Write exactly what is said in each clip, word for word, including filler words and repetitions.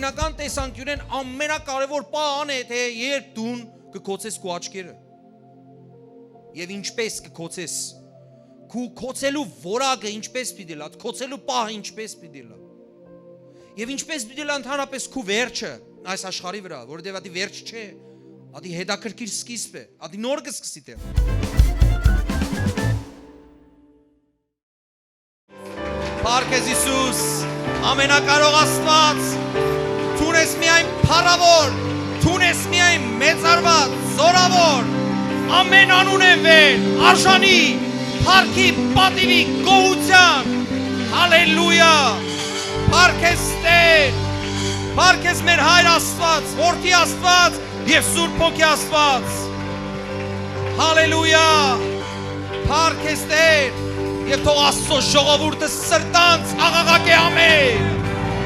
Բնական տեսանկիւնէն ամենակարեւոր պահ ան է, թէ երբ դուն կը գոցես քու աչքերը։ Եւ ինչպէս կը գոցես, քու գոցելու որակը ինչպէս պիտի լա, գոցելու պահը ինչպէս պիտի լա։ Եւ ինչպէս պիտի լա ընդհանրապես քու վերջը այս աշխարհի վրա, որովհետեւ ատի վերջ չէ, ատի հետաքրքիր սկիզբ է, ատի նոր կը սկսի դեռ։ Փառք ես Յիսուս, ամենակարող Աստուած, դուն ես միայն փառաւոր, դուն ես միայն մեծարուած, զօրաւոր, ամեն անունէն վեր, արժանի, փառքի, պատիւի, գոհութեան։ Հալելույա։ Փառք ես Տէր, փառք ես մեր Հայր Աստուած, Որդի Աստուած, եւ Սուրբ Հոգի Աստուած։ Հալելույա։ Փառք ես Տէր, եւ թող Աստծո ժողովուրդը սրտանց աղաղակէ ամեն։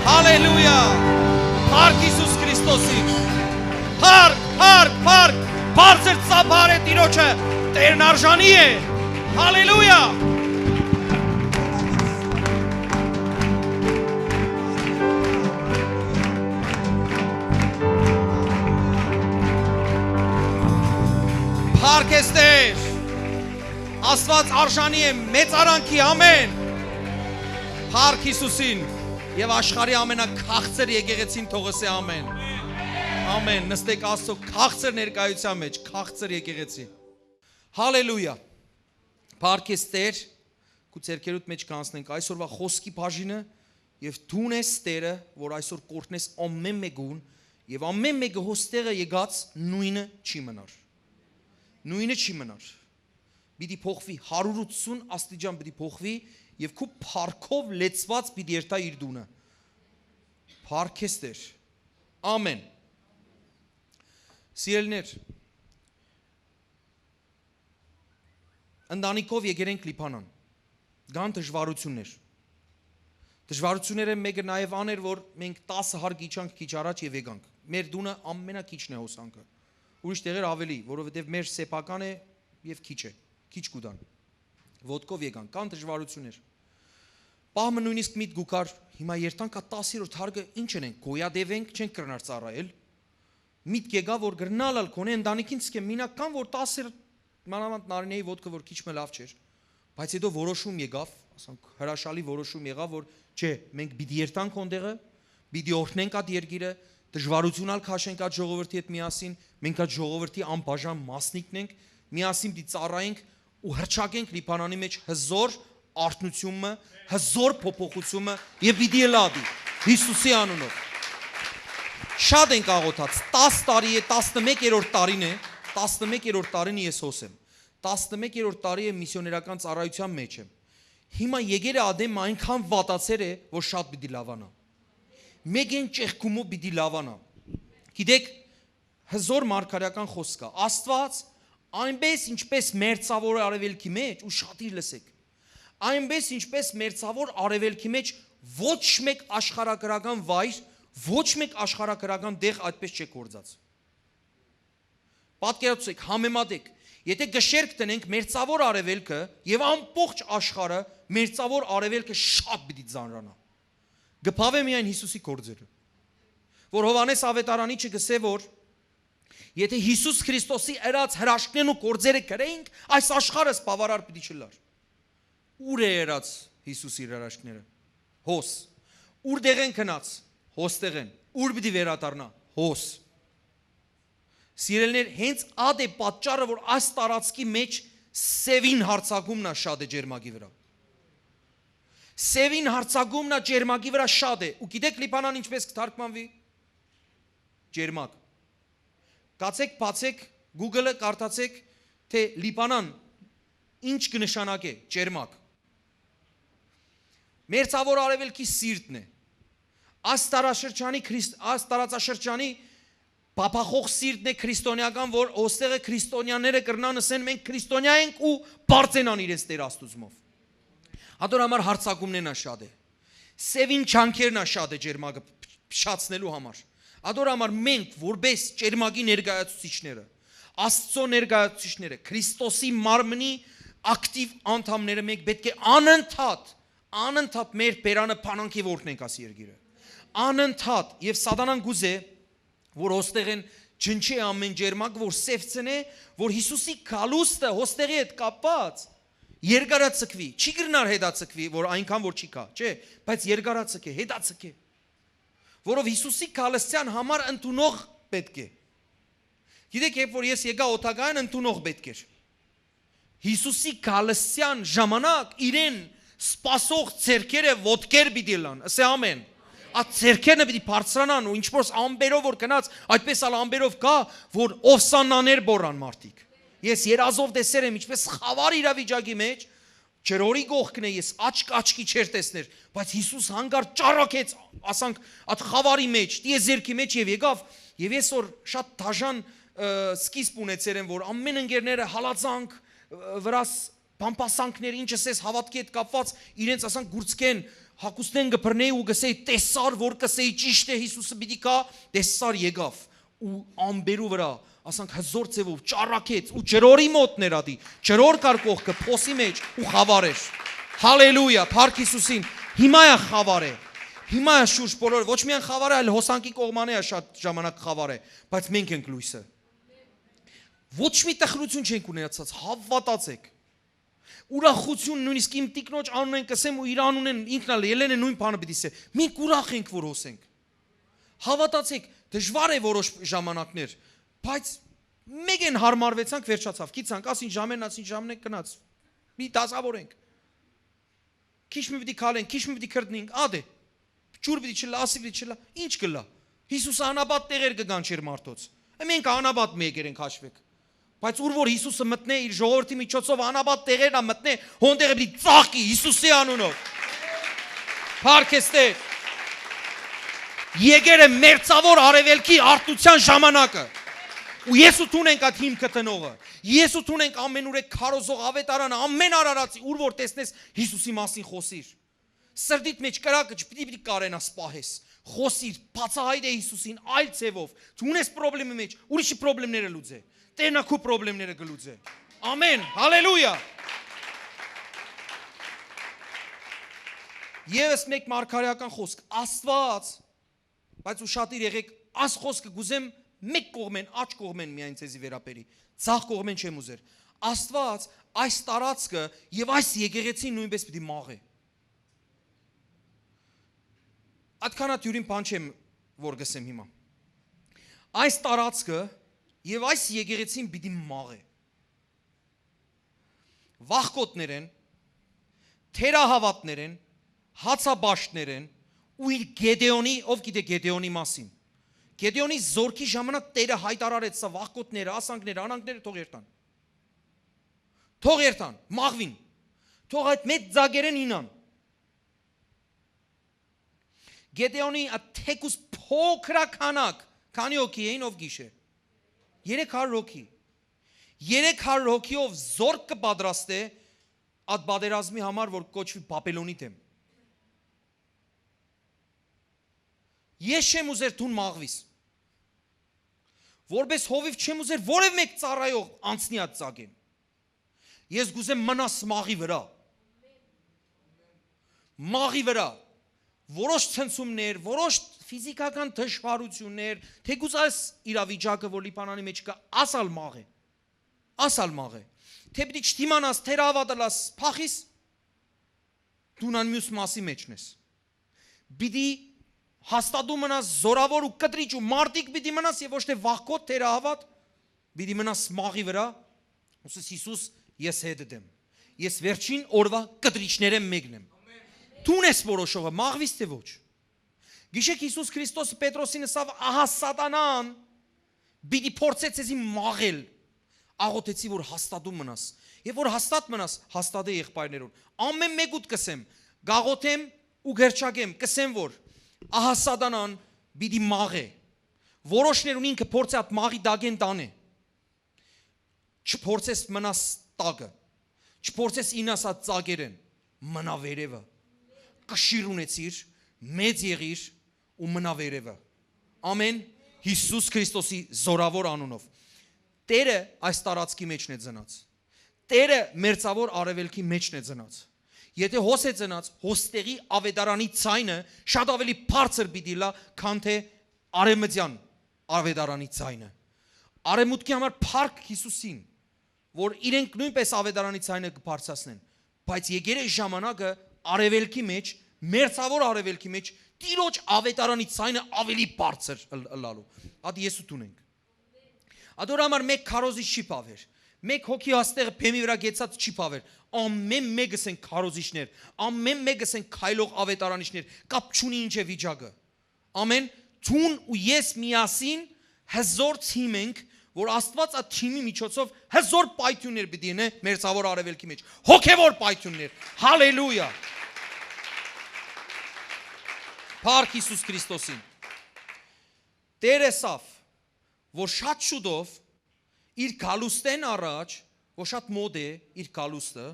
Հալելույա։ Փառք Յիսուս Քրիստոսին։ Փառք, փառք, փառք, բարձր ծափարէ Տիրոջը, Տերն արժանի է։ Հալելույա։ Փառք ես Տէր։ Աստուած արժանի է մեծ արանքի, ամեն։ Փառք Յիսուսին, եւ աշխարհի ամենաքաղցր եկեղեցին թող ըսէ ամեն։ Ամեն։ Նստեք Աստծո քաղցր ներկայության մեջ, քաղցր եկեղեցի։ Հալելույա։ Փառք ես Տէր, քու ձեռքերուդ մեջ կանցնենք այսօրվա խոսքի բաժինը, եւ դուն ես Տերը, որ այսօր կօրհնես ամեն մեկուն, եւ ամեն մեկը հոս տեղը եկած նոյնը չի մնար։ Նոյնը չի մնար։ Պիտի փոխվի, հարյուր ութսուն աստիճան պիտի փոխվի, եւ քու փառքով լեցուած պիտի երթայ իր տունը։ Փառք ես Տէր։ Ամեն։ Սիրելիներ, ընտանիքով եկեր ենք Լիբանան։ Կան դժվարութիւններ։ Դժվարութիւններէն մէկը նաեւ ան էր, որ մենք տասը հարկի իջանք քիչ առաջ եւ եկանք։ Մեր տունը ամենաքիչն է հոսանքը։ Ուրիշ տեղեր ավելի, որովհետեւ մեր սեփական է եւ քիչ է, քիչ կու տան։ Ոտքով եկանք, կան դժվարութիւններ։ Պահ մը նոյնիսկ միտք ու կար, հիմա երթանք ա տասերորդ հարկը, ի՞նչ ընենք, գոյատեւ ենք, չենք կրնար ծառայել։ Միտք եկա, որ կրնալ ալ գոնե ընտանիքին ցկեմ մինակ կան, որ տասեր, մանավանդ Նարինեի ոտքը, որ քիչ մը լաւ չէր, բայց հետո որոշում եկաւ, ասենք, հրաշալի որոշում եղաւ, որ չէ, մենք պիտի երթանք հոն տեղը, պիտի օրհնենք այդ երկիրը, դժվարություն ալ քաշենք այդ ժողովրդի հետ միասին, մենք այդ ժողովրդի անբաժան մասնիկն ենք, միասին պիտի ծառայենք ու հռչակենք Լիբանանի մեջ հզոր արթնությունը, հզոր փոփոխությունը եւ պիտի ըլլայ ատի Յիսուսի անունով։ Շատ ենք աղոթած, տաս տարի է, տասնմեկերորդ տարին է, տասնմեկերորդ տարին ես հոս եմ, տասնմեկերորդ տարի է միսիոներական ծառայության մեջ եմ։ Հիմա եկել է ատեմ, այնքան վատացեր է, որ շատ պիտի լավանա։ Մեկեն ճեղքումով պիտի լավանա։ Գիտեք, հզոր մարգարեական խոսք կայ։ Աստուած այնպես ինչպես մերձավոր արևելքի մեջ, ու շատ իր լսեք, այնպես ինչպես մերձավոր արևելքի մեջ ոչ մեկ աշխարհագրական վայր, ոչ մեկ աշխարհագրական տեղ այդպես չէ գործած։ Պատկերացուցեք, համեմատեք, եթե գշերք դնենք մերձավոր արևելքը եւ ամբողջ աշխարհը, մերձավոր արևելքը շատ պիտի ծանրանա։ Կփավէ միայն Յիսուսի գործերը, որ Յովհաննէս Աւետարանիչը կսէ, որ եթե Յիսուս Քրիստոսի ըրած հրաշքներն ու գործերը կրեինք, այս աշխարհս բավարար պիտի չլար։ Ո՞ւր է ըրած Յիսուս իր հրաշքները։ Հոս։ Ո՞ւր տեղ են գնաց։ Հոս տեղ են։ Ո՞ւր պիտի վերադառնայ։ Հոս։ Սիրելիներ, հենց ատ է պատճառը, որ այս տարածքի մեջ սեւին հարձակումն ա շատ է Ջերմակի վրա։ Սեւին հարձակումն ա Ջերմակի վրա շատ է։ Ու գիտեք Լիբանան ինչպես կթարգմանվի։ Ջերմակ։ Գացեք, բացեք Google-ը, կարդացեք, թէ Լիբանան ինչ կնշանակէ Ջերմակ։ Մերձավոր արևելքի սիրտն է։ Այս տարաշրջանի Քրիստ-, այս տարածաշրջանի փափախող սիրտն է քրիստոնեական, որ ոստեղը քրիստոնյաները կրնան ըսեն, «Մենք քրիստոնյա ենք», ու պարծենան իրենց Տեր Աստուծմով։ Ատոր համար հարձակումներն ա շատ է։ Սևին չանքերն ա շատ է Ջերմակը փչացնելու համար։ Ատոր համար մենք, որպես Ջերմակի ներկայացուցիչները, Աստծո ներկայացուցիչները, Քրիստոսի մարմնի ակտիվ անդամները, մենք պետք է անընդհատ, անընդհատ մեր բերանը փանանքի որդնենք աս երկիրը։ Անընդհատ, եւ Սատանան կուզէ, որ հոստեղէն ջնջէ ամէն ճերմակ, որ սեւցնէ, որ Յիսուսի գալուստը հոստեղի հետ կապուած երկարաձգուի, չի կրնար հետաձգուի, որ այնքան որ չի գայ, չէ, բայց երկարաձգէ, հետաձգէ, որով Յիսուսի գալստեան համար ընդունող պէտք է։ Գիտէք, երբ որ ես եկայ օդակայան, ընդունող պէտք էր։ Յիսուսի գալստեան ժամանակ իրեն սպասող ձեռքերը ոտքեր պիտի ըլլան։ Ըսէ՝ ամէն։ Այդ ձեռքերը պիտի բարձրանան ու ինչպես ամպերով որ գնաց, այդպես ալ ամպերով գայ, որ ովսաննաներ բոռան մարդիկ։ Ես երազով տեսեր եմ, ինչպես խավար իրավիճակի մեջ ջրորի կողքն է, ես աչք աչքի չէր տեսներ, բայց Յիսուս հանկարծ ճառագեց, ասանք, այդ խավարի մեջ, տիեզերքի մեջ եւ եկաւ, եւ ես որ շատ դաժան, ը, սկիզբ ունեցեր եմ, որ ամէն ընկերները հալածանք, ը, վրաս բամբասանքներ, ինչ ասես, հաւատքի հետ կապուած իրենց, ասանք, գուրցքեն, հագուստեն կը բռնէի ու կսեի՝ «Տեսար», որ կսեի՝ «Ճիշդ է, Յիսուսը պիտի գայ», տեսար, եկաւ ու ամպերու վրայ, ասանք, հզոր ձեւով ճառագեց ու ջրորի մօտն էր ատի, ջրոր կար կողքը, փոսի մեջ ու խավար էր։ Հալելույա, փառք Յիսուսին։ Հիմա ա խավար է։ Հիմա ա շուրջ բոլոր, ոչ միայն խավար է, այլ հոսանքի կողմանը ա շատ ժամանակ խավար է, բայց մենք ենք լոյսը։ Ոչ մի տխրություն չենք ունեցած, հաւատացէք։ Ուրախություն, նոյնիսկ իմ տիկնոջ անունէն կ'ըսեմ ու իր անունէն ինքն ալ ելլեն է նոյն բանը պիտի ասէ։ Մենք ուրախ ենք, որ հոս ենք։ Հաւատացէք, դժուար է որոշ ժամանակներ, բայց մեկեն յարմարուեցանք, վերջացաւ, գիտցանք, ասին ժամերն, ասին ժամն է, գնաց։ Մի դասավորենք։ Քիչ մը պիտի քալենք, քիչ մը պիտի քրտնենք, ադէ։ Ջուր պիտի չլա, ասի պիտի չլա, ինչ կլա։ Յիսուսը անապատ տեղեր կը կանչեր մարդոց։ Մենք անապատ մեկեր ենք, հաշվեք։ Բայց ուր որ Յիսուսը մտնէ, իր ժողովրդի միջոցով անապատ տեղերն ա մտնէ, հոն տեղը պիտի ծաղկի Յիսուսի անունով։ Փառք Տեր։ Եկեր է մերձավոր արևելքի արթնության ժամանակը։ Ու ես ու դուն ենք այդ հիմքը տնողը։ Ես ու դուն ենք ամենուրեք քարոզող ավետարանը, ամեն արարածի, ուր որ տեսնես Յիսուսի մասին, խօսիր։ Սրտիդ մեջ կրակը չպիտի, պիտի կարենաս պահես։ Խօսիր, բացահայտէ Յիսուսին այլ ձևով։ Դու ունես պրոբլեմի մեջ, ուրիշի պրոբլեմները լուծէ։ Տերն ա քու պրոբլեմները կը լուծէ։ Ամեն, հալելույա։ Եվս մեկ մարգարեական խօսք։ Աստուած, բայց ուշադիր եղեք, այս խօսքը կ'ուզեմ մեկ կողմէն, աջ կողմէն միայն ձեզի վերաբերի, ձախ կողմէն չեմ ուզեր։ Աստուած այս տարածքը եւ այս եկեղեցին նոյնպես պիտի մաղէ։ Ատքանա դիւրին բան չեմ որ կ'ըսեմ հիմա։ Այս տարածքը եւ այս եկեղեցին պիտի մաղէ։ Վախկոտներեն, թերահաւատներեն, հացաբաշտներեն ու իր Գեդեոնի, ով գիտէ Գեդեոնի մասին։ Գեդեոնի զորքի ժամանակ Տերը յայտարարեց սա վախկոտները, ասանքները, անանքները թող երթան։ Թող երթան, մաղուին։ Թող այդ մեծ ձագերեն ինան։ Գեդեոնի ա թեկուզ փոքրականակ, քանի հոգի էին, ով գիշեր։ Երեք հարյուր հոգի։ Երեք հարյուր հոգիով զորք կը պատրաստէ այդ պատերազմի համար, որ կոչուի Բաբելոնի դեմ։ Ես չեմ ուզեր դուն մաղվիս։ Որպես հովիվ չեմ ուզեր որևէ մեկ ծառայող անցնի այդ ծագեն։ Ես կուզեմ մնաս մաղի վրա։ Մաղի վրա։ Որոշ ցնցումներ, որոշ ֆիզիկական դժվարություններ, թեկուզ այս իրավիճակը, որ Լիբանանի մեջ կա, ասալ մաղ է։ Ասալ մաղ է։ Թե պիտի չդիմանաս, թերահաւատալաս, փախիս, դուն ան մյուս մասի մեջն ես։ Պիտի հաստատում մնաս, զորավոր ու կտրիճ ու մարտիկ պիտի մնաս եւ ոչ թե վախկոտ, թերահաւատ, պիտի մնաս մաղի վրա, ուսես Յիսուս, ես հետդ եմ։ Ես վերջին օրվա կտրիճներէն մեկն եմ։ Դուն ես որոշողը, մաղվիս թե ոչ։ Գիշեք Յիսուս Քրիստոսը Պետրոսին ըսաւ, ահա Սատանան պիտի փորձե ձեզի մաղել, աղոթեցի որ հաստատում մնաս, եւ որ հաստատ մնաս, հաստատե եղբայրներուն։ Ամեն մեկուդ կսեմ, գաղոթեմ ու գերչակեմ, կսեմ որ, ահա Սատանան պիտի մաղե, որոշներուն ինքը փորձե այդ մաղի տակեն տանե, չփորձես մնաս տակը, չփորձես ինաս այդ ծագերեն, մնա վերևը, կշիռ ունեցիր, մեծ եղիր ու մնա վերևը։ Ամեն Յիսուս Քրիստոսի զորավոր անունով։ Տերը այս տարածքի մեջն է ծնած։ Տերը մերձավոր արևելքի մեջն է ծնած։ Եթէ հոս է ծնած, հոս տեղի աւետարանի ձայնը շատ աւելի բարձր պիտի լա, քան թէ արեւմտեան աւետարանի ձայնը։ Արեւմուտքի համար փառք Յիսուսին, որ իրենք նոյնպէս աւետարանի ձայնը կը բարձրացնեն, բայց եկեր է ժամանակը արեւելքի մեջ, մերձաւոր արեւելքի մեջ, Տիրոջ աւետարանի ձայնը աւելի բարձր ըլ-, ըլլալու։ Ատի ես ու դուն ենք։ Ատոր համար մէկ քարոզիչ չի բաւեր։ Մէկ հոգի աստեղը բեմի վրայ կեցած չի բաւեր։ Ամեն մեկս ենք քարոզիչներ, ամեն մեկս ենք քայլող աւետարանիչներ, կապ չունի ինչ է վիճակը։ Ամեն, դուն ու ես միասին հզոր թիմ ենք, որ Աստուած այդ թիմի միջոցով հզոր պայթիւններ պիտի ընէ մերձաւոր արեւելքի մեջ։ Հոգեւոր պայթիւններ։ Հալելույա։ Փառք Յիսուս Քրիստոսին։ Տեր ըսաւ, որ շատ շուտով իր գալուստէն առաջ, որ շատ մոտ է իր գալուստը,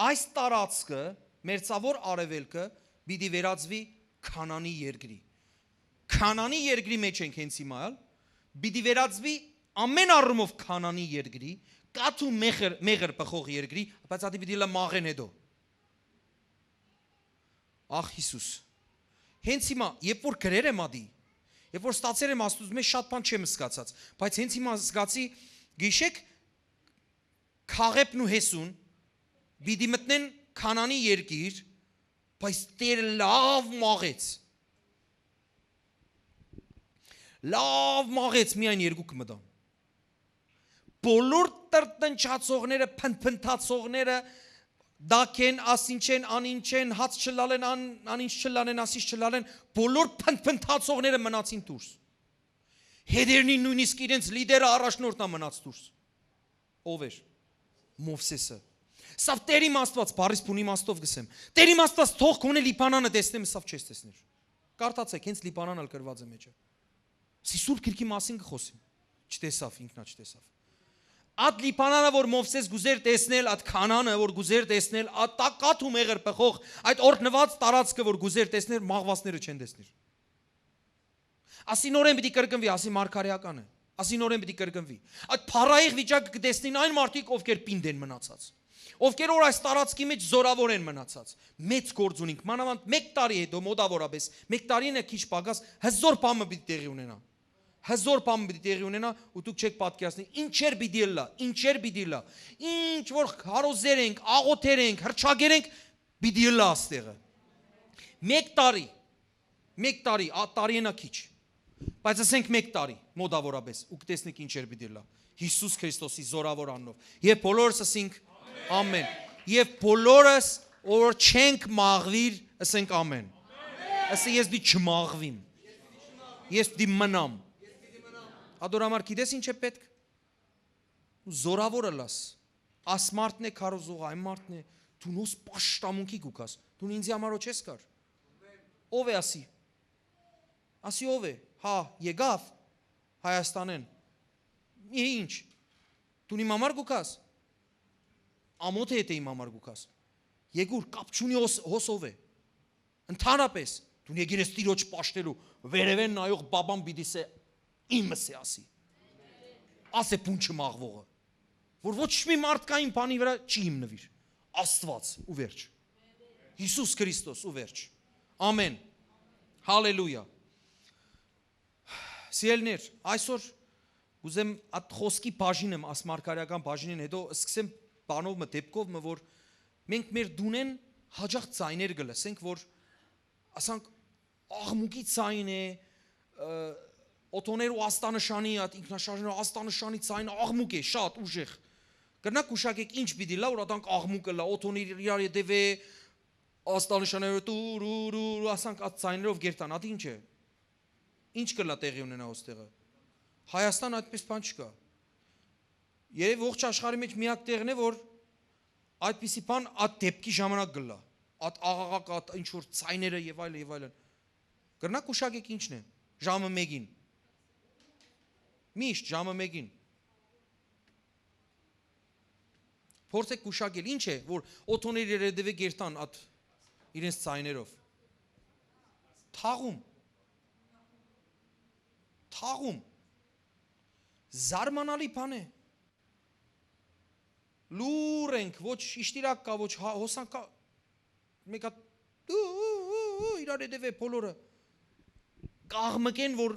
այս տարածքը, մերձաւոր արեւելքը, պիտի վերածուի Քանանի երկրի։ Քանանի երկրի մեջ ենք հենց հիմա, ալ, պիտի վերածուի ամեն առումով Քանանի երկրի, կաթ ու մեղր, մեղր բխող երկրի, բայց ատի պիտի լա մաղեն հետո։ Ախ, Յիսուս։ Հենց հիմա, երբ որ գրեր եմ ատի, երբ որ ստացեր եմ Աստուծմէ, շատ բան չեմ զգացած, բայց հենց հիմա զգացի, գիշեք, Քաղեբն ու Հեսուն պիտի մտնեն Քանանի երկիր, բայց Տերը լաւ մաղեց։ Լաւ մաղեց, միայն երկուք մտան։ Բոլոր տրտնջացողները, փնփնթացողները, դակ են, ասինչ են, անինչ են, հաց չլալեն, ան-, անինչ չլանեն, ասինչ չլանեն, բոլոր փնփնթացողները մնացին դուրս։ Հետերնին նոյնիսկ իրենց լիդերը, առաջնորդն ա մնաց դուրս։ Ո՞վ էր։ Մովսէսը։ Սա Տեր իմ Աստուած, բառիս բուն իմ Աստուած գսեմ։ Տեր իմ Աստուած, թող գոնե Լիբանանը տեսնեմ, սա չես տեսներ։ Կարդացեք, հենց Լիբանան ալ գրված է մեջը։ Սի Սուրբ Գիրքի մասին կը խոսեմ։ Չտեսաւ, ինքնա չտեսաւ։ Այդ Լիբանանը, որ Մովսէս գուզեր տեսնել, այդ Քանանը, որ գուզեր տեսնել, այդ տակատ ու մեղր բխող, այդ օրհնված տարածքը, որ գուզեր տեսնել, մաղվածները չեն տեսներ։ Ասի նորեն պիտի կրկնվի, ասի մարգարեական է։ Ասի նորեն պիտի կրկնվի։ Այդ փառայեղ վիճակը կտեսնին այն մարդիկ, ովքեր պինդ են մնացած, ովքեր որ այս տարածքի մեջ զորավոր են մնացած։ Մեծ գործ ունինք, մանավանդ մեկ տարի հետո, մոտավորապես, մեկ տարին է քիչ պակաս, հզոր բան մը պիտի տեղի ունենայ։ Հզոր բան պիտի տեղի ունենայ, ու դուք չեք պատկերացնի, ինչեր պիտի ըլլայ, ինչեր պիտի ըլլայ, ինչ որ քարոզեր ենք, աղոթեր ենք, հռչակեր ենք, պիտի ըլլայ աստեղը։ Մեկ տարի, մեկ տարի, ա, տարի ենա քիչ, բայց ասենք մեկ տարի, մոտավորապես, ու կտեսնեք ինչեր պիտի ըլլայ։ Յիսուս Քրիստոսի զորավոր անունով։ Եւ բոլորս ասենք՝ ամեն։ Եւ բոլորս, որ չենք մաղվիր, ասենք՝ ամեն։ Ասի՝ ես պիտի չմաղվիմ։ Ես պիտի մնամ։ Ատոր համար գիտես ինչ է պետք։ Զորավոր ըլլաս։ Աս մարդն է քարոզող, այն մարդն է, դու նոս պաշտամունքի կու գաս, դու ինձի համար ոչ ես կար։ Ո՞վ է ասի։ Ասի՝ ո՞վ է։ Հա, եկավ Հայաստանեն։ Ի, ինչ։ Դու իմ համար կու գաս։ Ամոթ է, եթե իմ համար կու գաս։ Եկուր, կապ չունի հոս, հոս ով է։ Ընդհանրապես, դու եկիր ես Տիրոջ պաշտելու, վերևեն նայող բաբան պիտի սե իմս է ասի։ Ասե բուն չմաղվողը, որ ոչ մի մարդկային բանի վրա չի հիմնվիր։ Աստված ու վերջ։ Յիսուս Քրիստոս ու վերջ։ Ամեն։ Հալելույա։ Սիրելիներ, այսօր կուզեմ այդ խոսքի բաժինեմ, աս մարգարեական բաժինին հետո սկսեմ բանով մը, դեպքով մը, որ մենք մեր դունեն հաճախ ձայներ կը լսենք, որ, ասանք, աղմուկի ձայն է, ը, օթոներ ու աստանշանի, այդ ինքնաշարժներով աստանշանի ձայնը աղմուկ է, շատ ուժեղ։ Կրնակ գուշակեք ինչ պիտի լա, որ ատանք աղմուկը լա, օթոներ իրար ետևէ, աստանշանները տուրուրուրու, ասանք, այդ ձայներով գերտան, այդ ինչ է։ Ինչ կլա տեղի ունենա ոստեղը։ Հայաստան այդպես բան չկա։ Երևի ողջ աշխարհի մեջ միակ տեղն է, որ այդպիսի բան այդ դեպքի ժամանակ կլա։ Այդ աղաղակ, այդ ինչ որ ձայները և այլը, և այլն։ Կրնակ գուշակեք ինչն է։ Ժամը մեկին։ Միշտ ժամը մեկին։ Փորձեք գուշակել, ինչ է, որ օթոներ երեդևէ գերտան այդ իրենց ձայներով։ Թաղում։ Թաղում։ Զարմանալի բան է։ Լուր ենք, ոչ իշտիրակ կա, ոչ հա-, հոսանք կա։ Մէկ հատ, ու, ու, ու, ու, իրար հետեւէ բոլորը։ Կաղմկեն, որ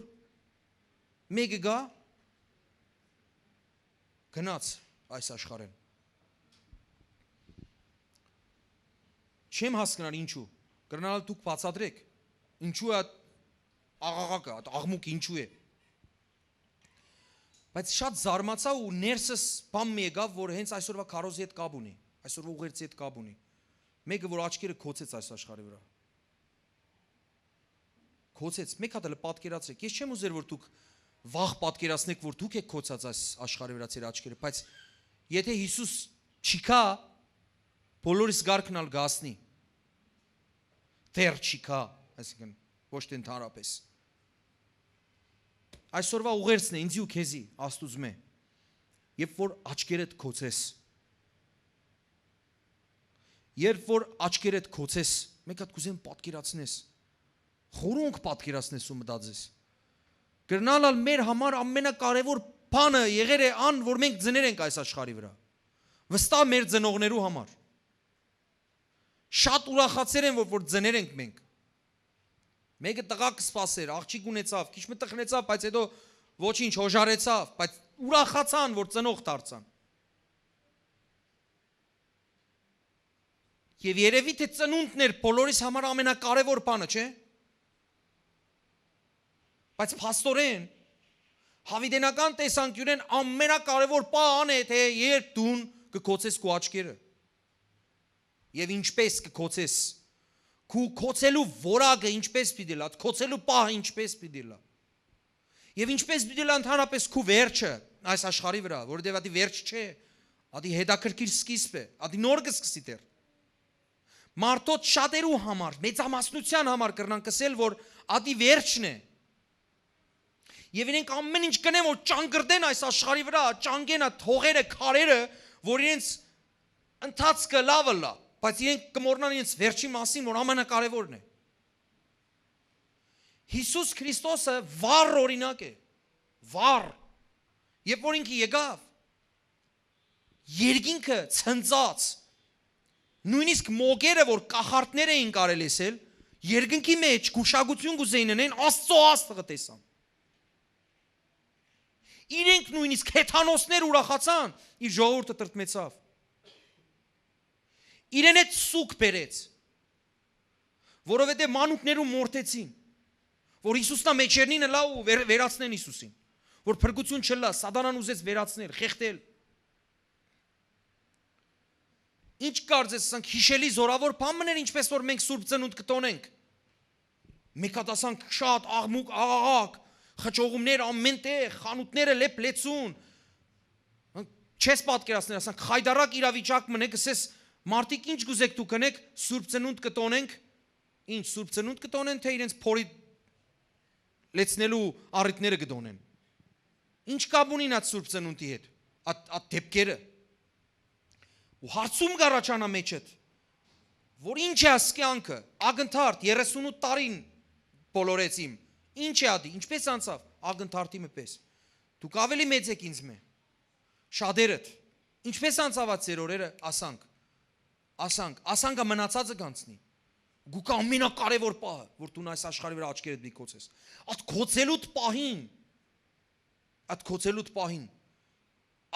մէկը գայ, գնաց այս աշխարհէն։ Չեմ հասկնար ինչու։ Կրնալ դուք բացատրեք, ինչու է այդ աղաղակը, այդ աղմուկը ինչու է։ Բայց շատ զարմացայ ու ներսս բան մը եկաւ, որ հենց այսօրվա քարոզի հետ կապ ունի, այսօրվա ուղերձի հետ կապ ունի։ Մէկը, որ աչքերը գոցեց այս աշխարհի վրա։ Գոցեց, մէկ հատ ալ պատկերացրեք։ Ես չեմ ուզեր, որ դուք վաղ պատկերացնեք, որ դուք եք գոցած այս աշխարհի վրա ձեր աչքերը, բայց եթե Յիսուս չի գայ, բոլորիս կարգն ալ կհասնի։ Դեռ չի գայ, այսինքն, ոչ թե ընդհանրապես։ Այսօրվա ուղերձն է ինձի ու քեզի, Աստուծմէ։ Երբ որ աչքերդ գոցես, երբ որ աչքերդ գոցես, մէկ հատ կուզեմ պատկերացնես, խորունկ պատկերացնես ու մտածես։ Կրնալ ալ մեր համար ամենակարևոր բանը եղեր է ան, որ մենք ծներ ենք այս աշխարհի վրա։ Վստահ մեր ծնողներու համար։ Շատ ուրախացեր են, որ, որ ծներ ենք մենք։ Մէկը տղա կը սպասեր, աղջիկ ունեցավ, քիչ մը տխրեցավ, բայց հետո ոչինչ, հոժարեցավ, բայց ուրախացան, որ ծնող դարձան։ Եւ երեւի թե ծնունդն էր բոլորիս համար ամենակարևոր բանը, չէ՞։ Բայց փաստորեն, հավիտենական տեսանկիւնէն ամենակարևոր պահն է, թե երբ դուն կը գոցես քու աչքերը։ Եւ ինչպես կը գոցես, քու գոցելու որակը ինչպես պիտի լա, գոցելու պահը ինչպես պիտի լա։ Եւ ինչպես պիտի լա ընդհանրապես քու վերջը այս աշխարհի վրա, որովհետեւ ատի վերջ չէ, ատի հետաքրքիր սկիզբ է, ատի նոր կը սկսի դեռ։ Մարդոց շատերու համար, մեծամասնութեան համար կրնանք ըսել, որ ատի վերջն է։ Եւ իրենք ամեն ինչ կնեն, որ ճանկրտեն այս աշխարհի վրա, ճանկեն այդ հողերը, քարերը, որ իրենց ընթացքը լաւը լա, բայց իրենք կը մոռնան իրենց վերջի մասին, որ ամենակարևորն է։ Յիսուս Քրիստոսը վառ օրինակ է, վառ։ Երբ որ ինքը եկաւ, երկինքը ցնցած, նոյնիսկ մոգերը, որ կախարդներ էին կարել ըսել, երկնքի մեջ գուշակութիւն կ'ուզեին ընեն, Աստծո աստղը տեսան։ Իրենք նոյնիսկ հեթանոսներ ուրախացան, իր ժողովուրդը տրտմեցաւ։ Իրեն հետ սուգ բերեց, որովհետեւ մանուկներուն մորթեցին, որ Յիսուսնա մեջերնին ըլլայ ու վեր-, վերացնեն Յիսուսին, որ փրկութիւն չըլլայ, սատանան ուզեց վերացնել, խեղդել։ Ինչ կարծես, ասենք, յիշելի զորաւոր բան մըն էր, ինչպես որ մենք Սուրբ Ծնունդ կը տոնենք։ Մէկ հատ, ասենք, շատ աղմուկ, աղաղակ, խճողումներ ամեն տեղ, խանութները լեփ-լեցուն։ Չես պատկերացնել, ասենք, խայտարակ իրավիճակ մը, կսես, մարդիկ, ինչ կուզեք դուք ընեք, Սուրբ Ծնունդ կը տոնենք, ինչ, Սուրբ Ծնունդ կը տոնեն, թե իրենց փորի լեցնելու առիթները կը տոնեն։ Ինչ կապ ունին այդ Սուրբ Ծնունդի հետ, այդ, այդ դեպքերը։ Ու հարցում կ'առաջանայ մեջդ, որ ինչ է այս կեանքը, ակնթարթ, երեսունութ տարին բոլորեցիմ, ինչ է ատի, ինչպես անցաւ, ակնթարթի մը պես։ Դուք ավելի մեծ եք ինձ մէ, շատերդ, ինչպես անցաւ այդ ձեր օրերը, ասանք, ասանք, ասանքը մնացածը կանցնի։ Գուկա ամենակարևոր պահը, որ դուն այս աշխարհի վրա աչքերդ մի կոցես։ Այդ կոցելուտ պահին, այդ կոցելուտ պահին,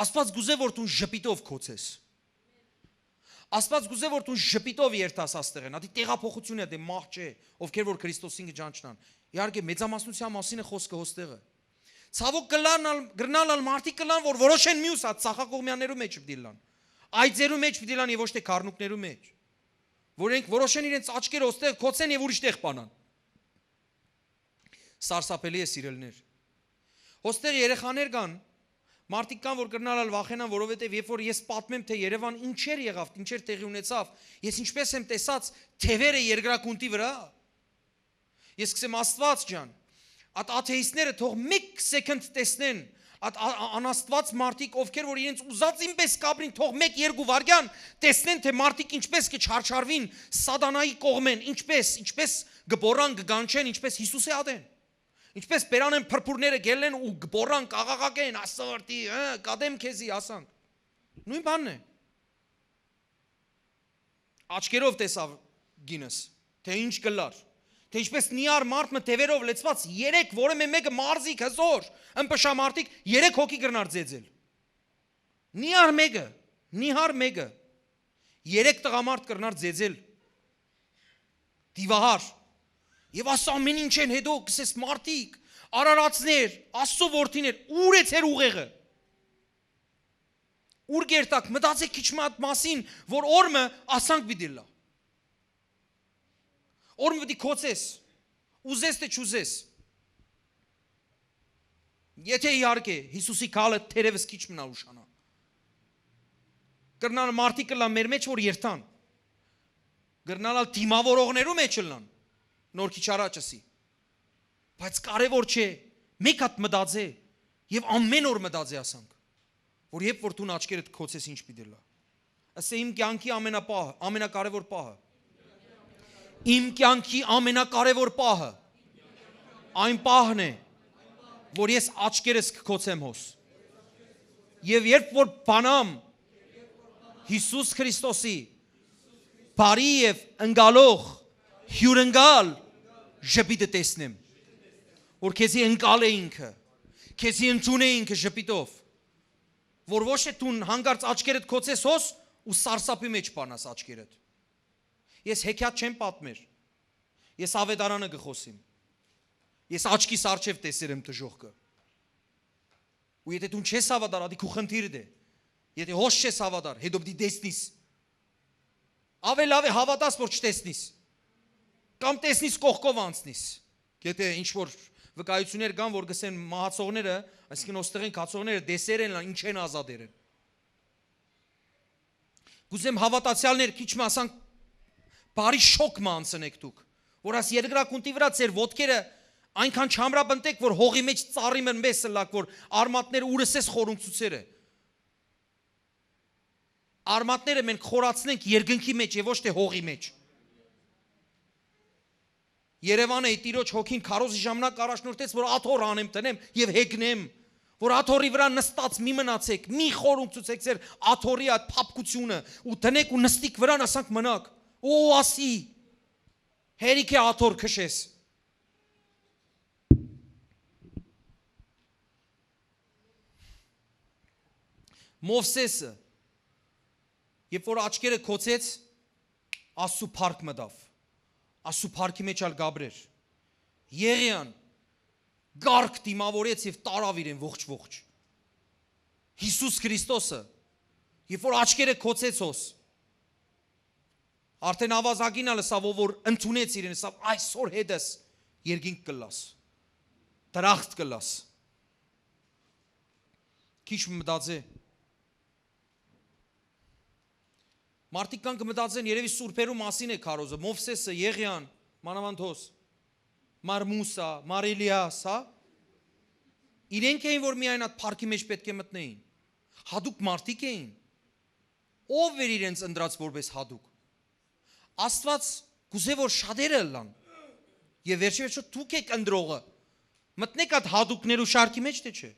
Աստված գուզե, որ դուն ժպիտով կոցես։ Աստված գուզե, որ դու ժպիտով երթաս աստեղեն, ատի տեղափոխություն է, դե մահ չէ, ովքեր որ Քրիստոսին կճանչնան։ Իհարկե, մեծամասնության մասին է խոսքը հոստեղը։ Ցավոք կլան ալ, կրնալ ալ մարդիկ կլան, որ որոշեն մյուս հատ ծախակողմյաններու մեջ պիտի լան։ Այծերու մեջ պիտի լան եւ ոչ թե քառնուկներու մեջ։ Որ իրենք որոշեն իրենց աչքերը հոստեղ կոցեն եւ ուրիշ տեղ պանան։ Սարսափելի է, սիրելիներ։ Հոստեղ երեխաներ կան, մարդիկ կան, որ կրնալ ալ վախենան, որովհետև երբ որ ես պատմեմ, թե Երևան ինչեր եղավ, ինչեր տեղի ունեցավ, ես ինչպես եմ տեսած թևերը երկրագունդի վրա, ես կսեմ, Աստված ջան, այդ աթեիստները թող մեկ սեքենդ տեսնեն, այդ ա-, ա-, անաստված մարդիկ, ովքեր որ իրենց ուզածին պես կապրին, թող մեկ երկու վայրկյան տեսնեն, թե մարդիկ ինչպես կչարչարվին սատանայի կողմեն, ինչպես, ինչպես կբոռան, կկանչեն, ինչպես Հիսուսի ատեն։ Ինչպես բերանեն փրփուրները գելեն ու կբոռան, կաղաղակեն, «Աստղերտի, հը, կատեմ քեզի», ասանք։ Նույն բանն է։ Աչքերով տեսավ, կինս, թէ ինչ կլար, թէ ինչպես նիար մարդ մը թեւերով լեցուած, երեք որեւէ մէկը մարզիկ, հզոր, ըմպշամարտիկ, երեք հոգի կրնար ձեծել։ Նիար մէկը, նիհար մէկը, երեք տղամարդ կրնար ձեծել, դիվահար։ Եւ ասա, ամեն ինչէն հետո կսես մարդիկ, արարածներ, Աստծո որդիներ, ո՞ւր է ձեր ուղեղը։ Ո՞ւր կերտաք, մտածեք քիչ մը այդ մասին, որ օր մը ասանք պիտի լա։ Օր մը պիտի կոչես, ուզես թէ չուզես։ Եթե իհարկե Յիսուսի գալը թերևս քիչ մնա ուշանա։ Կրնան մարդիկ կլան մեր մեջ որ երթան։ Կրնան ալ դիմավորողներու մեջ ըլլան։ Նոր քիչ առաջ ասի։ Բայց կարևոր չէ, մեկ հատ մտածե եւ ամեն օր մտածե ասանք, որ երբ որ դուն աչքերդ կոչես ինչ պիտի լա։ Ասե իմ կյանքի ամենապահ, ամենակարևոր պահը։ Իմ կյանքի ամենակարևոր պահը այն պահն է, որ ես աչքերս կկոչեմ հոս։ Եւ երբ որ բանամ Յիսուս Քրիստոսի բարի եւ ընկալող հիւրընկալ ժպիտը տեսնեմ, որ քեզի ընկալ է ինքը, քեզի ընդուն է ինքը ժպիտով, որ ոչ թե դուն հանկարծ աչքերդ կոչես հոս ու սարսափի մեջ բանաս աչքերդ։ Ես հեքիաթ չեմ պատմեր, ես ավետարանը կը խոսիմ, ես աչքիս առջեւ տեսեր եմ դժոխքը։ Ու եթե դուն չես հաւատար, ատի քու խնդիրդ է։ Եթե հոս չես հաւատար, հետո պիտի տեսնիս։ Աւե լաւ է հաւատաս որ չտեսնիս, կամ տեսնիս կողքով անցնիս։ Եթե ինչ որ վկայություններ կան որ գսեն մահացողները, այսինքն ոստեղեն գացողները տեսեր են, ինչ են ազատեր են։ Կուզեմ հաւատացեալներ քիչ մը ասանք, բարի շոկ մը անցնեք դուք, որ աս երկրակունտի վրա ձեր ոտքերը այնքան չամրապնդեք որ հողի մեջ ծառի մը մես ըլլաք որ արմատները ուրսես խորունցուցերը։ Արմատները մենք խորացնենք երկնքի մեջ եւ ոչ թե հողի մեջ։ Երեւանը Տիրոջ հոգին քարոզի ժամանակ առաջնորդեց որ աթոռ անեմ, տնեմ եւ հեգնեմ, որ աթոռի վրա նստած մի մնացեք, մի խորունցուցեք ձեր աթոռի այդ փափկությունը ու տնեք ու նստիկ վրան ասանք մնաք։ Ու ասի, հերիք է աթոռ քշես։ Մովսեսը, երբ որ աչքերը կոչեց, Աստու փառք մտավ։ Աստու փառքի մեջ ալ կապրեր։ Եղիան կարգ դիմավորեց եւ տարաւ իրեն ողջ-ողջ։ Յիսուս Քրիստոսը, երբ որ աչքերը կոչեց հոս, արդեն ավազակին ալ ըսաւ, ով որ ընդունեց իրեն, ըսավ, այսօր հետս երկինք կլաս, դրախտ կլաս։ Քիչ մտածե։ Մարդիկ կան կը մտածեն, երևի սուրբերու մասին է քարոզը, Մովսեսը, Եղիան, մանավանդ հոս, Մար Մուսա, Մար Էլիաս, հա։ Իրենք էին որ միայն այդ փառքի մեջ պետք է մտնեին։ Հատուկ մարդիկ էին։ Ո՞վ էր իրենց ընտրած որպես հատուկ։ Աստված կուզե որ շատերը ըլլան։ Եվ վերջի վերջո դուք եք ընտրողը։ Մտնեք այդ հատուկներու շարքի մեջ, թե՞ չէ։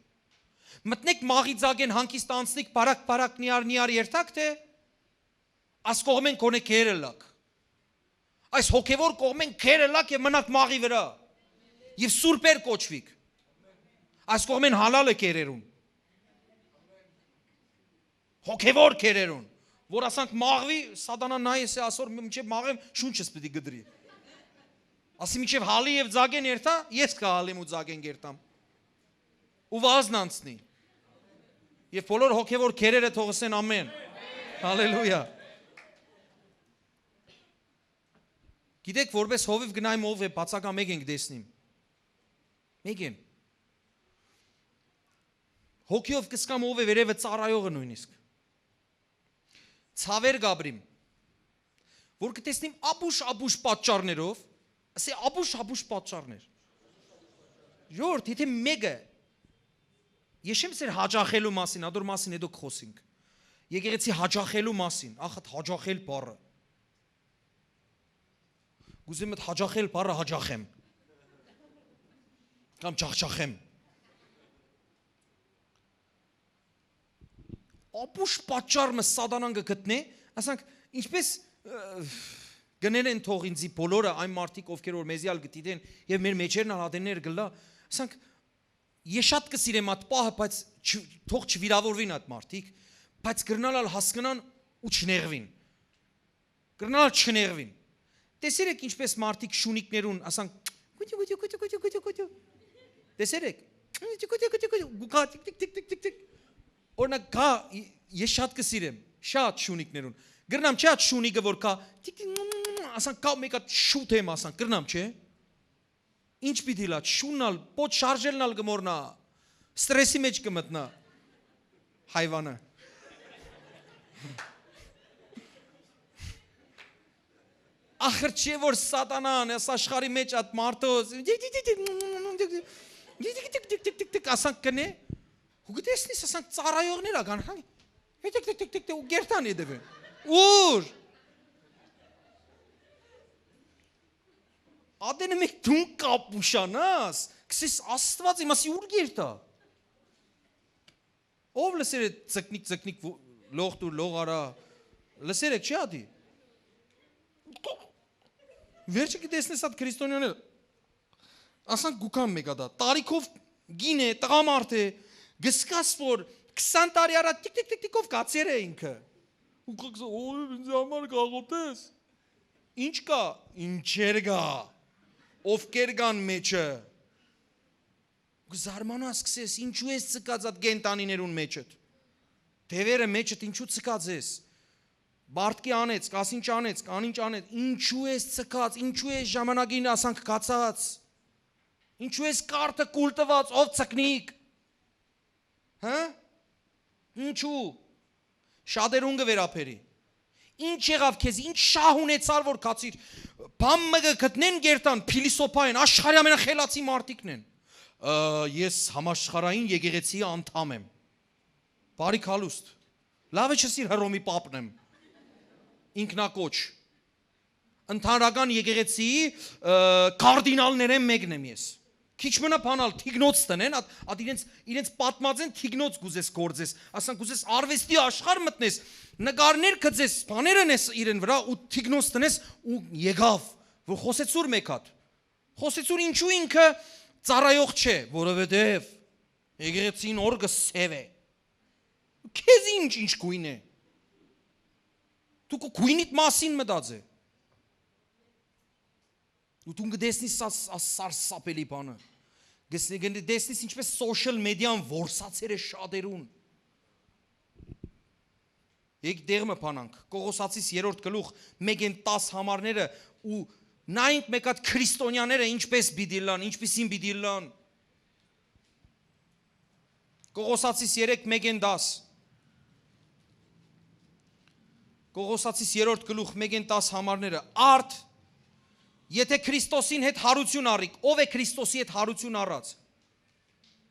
Մտնեք մաղի ձագեն հանգիստ անցնիք բարակ-բարակ նիար-նիար երթաք, թե՞ այս կողմեն կոնե քեր ըլլաք։ Այս հոգևոր կողմեն քեր ըլլաք եւ մնաք մաղի վրա։ Եվ սուրբեր կոչվիք։ Այս կողմեն հալալ է քերերուն։ Հոգևոր քերերուն, որ ասանք մաղվի, սատանան նայ էսե ասոր մինչեւ մաղեմ շունչս պիտի գդրի։ Ասի մինչեւ հալի եւ ձագեն երթա, ես կհալեմ ու ձագեն կերտամ։ Ու վազն անցնի։ Եվ բոլոր հոգևոր քերերը թող ասեն ամեն։ Հալելույա։ Գիտեք, որպես հովիվ գնայ մով է, բացակա մեկ ենք տեսնիմ։ Մեկ են։ Հոգիով կսկամ ով է վերևը ծառայողը նույնիսկ։ Ցավեր կապրիմ, որ կտեսնիմ ապուշ-ապուշ պատճառներով, ասե ապուշ-ապուշ պատճառներ։ Ժորդ, եթե մեկը, ես չեմ սեր հաճախելու մասին, ադոր մասին հետո կխոսենք։ Եկեղեցի հաճախելու մասին, ախ, այդ հաճախել բառը։ Կուզեմ այդ հաճախել բառը հաճախեմ։ Կամ ջախջախեմ։ Ապուշ պատճառ մը սատանան կգտնե, ասանք, ինչպես, ը, կ'ընեն են թող ինծի բոլորը այն մարդիկ, ովքեր որ մեզի ալ կը դիտեն եւ մեր մեջերն ալ ատեններ կ'ըլլայ, ասանք, ես շատ կը սիրեմ այդ պահը, բայց չ-, թող չվիրավորուին այդ մարդիկ, բայց կրնալ ալ հասկնան ու չնեղվին։ Կրնալ ալ չնեղվին։ Տեսեր եք ինչպես մարդիկ շունիկներուն, ասանք, «Կուտի, կուտի, կուտի, կուտի, կուտի, կուտի»։ Տեսեր եք։ «Կուտի, կուտի, կուտի, կուտի», գուկա, տիկ, տիկ, տիկ, տիկ, տիկ, տիկ։ Օրինակ, կա, ի-, ես շատ կը սիրեմ, շատ շունիկներուն։ Կրնամ, չէ՞, այդ շունիկը որ կա, տիկ, տիկ, ասանք, կա մեկ հատ շուտ եմ, ասանք, կրնամ, չէ՞։ Ինչ պիտի լաչ, շունն ալ, պոչ շարժելն ալ կը մոռնայ, ստրեսի մէջ կը մտնայ հայվանը։ Ախր չէ՞ որ սատանան, այս աշխարհի մէջ այդ մարդոց, տիկ, տիկ, տիկ, տիկ, տիկ, տիկ, տիկ, տիկ, ասանք կ'ընէ, ու կը տեսնես, ասանք ծառայողներ ական, հա, տիկ, տիկ, տիկ, տիկ, տիկ, ու կերտան ետևէ։ Ո՞ւր։ Ատենը մէկ դուն կապուշանաս, քսես Աստուած իմ ասի ուր կերտայ։ Ով լսեր է ձկնիկ, ձկնիկ վո-, լող տուր, լող արա, լսեր եք, չէ՞ ատի։ Վերջը կը տեսնես այդ քրիստոնյաները, ասանք գուքան մեկ ատա, տարիքով գին է, տղամարդ է, գսկաս որ քսան տարի առաջ տիկ, տիկ, տիկ, տիկով կացեր է ինքը։ Ու կգսա, «Օ, ինձ համար կաղոթես»։ Ինչ կա, ինչեր կա, ովքեր կան մեջը։ Կը զարմանաս, կսես, ինչու ես ցկած այդ կենդանիներուն մեջդ։ Դեւերը մեջդ ինչու ցկած ես։ Բարտկի անեց, կասինչ անեց, կանինչ անեց, ինչու ես ցկած, ինչու ես ժամանակին ասանք կացած, ինչու ես կարտը կուլ տված, ով ցկնիկ։ Հա՞։ Ինչու։ Շատերուն կը վերաբերի։ Ինչ եղավ քեզ, ինչ շահ ունեցար որ կացիր։ Բան մը կը գտնեն գերտան, փիլիսոփա են, աշխարհի ամենախելացի մարդիկն են։ Ը, ես համաշխարհային եկեղեցի անդամ եմ։ Բարի քալուստ։ Լավը չսիր Հռոմի պապն եմ։ Ինքնակոչ։ Ընդհանրական եկեղեցիի, ը, կարդինալներէն մեկն եմ ես։ Քիչ մնա բանալ թիգնոց տնեն, ատ, ատ իրենց, իրենց պատմած են թիգնոց կուզես գործես, ասանք կուզես արվեստի աշխարհ մտնես, նկարներ գծես, բաներ ընես իրեն վրա ու թիգնոց տնես ու եկավ, որ խոսեցուր մեկ հատ։ Խոսեցուր ինչու ինքը ծառայող չէ, որովհետև եկեղեցին օրը սև է։ Քեզ ինչ, ինչ գույն է։ Դու քո գույնիդ մասին մտածե։ Ու դու կը տեսնիս սա, սա սարսափելի բանը։ Կս-, կը տեսնիս ինչպես social media-ն որսացեր է շատերուն։ Եկ դեղ մը բանանք։ Կողոսացիս երրորդ գլուխ, մեկեն տաս համարները ու նայենք մեկ հատ քրիստոնյաները ինչպես պիտի լան, ինչպիսին պիտի լան։ Կողոսացիս երեք, մեկեն տաս։ Կողոսացիս երրորդ գլուխ, մեկեն տաս համարները։ Արդ, եթե Քրիստոսին հետ հարություն առիք, ով է Քրիստոսի հետ հարություն առած։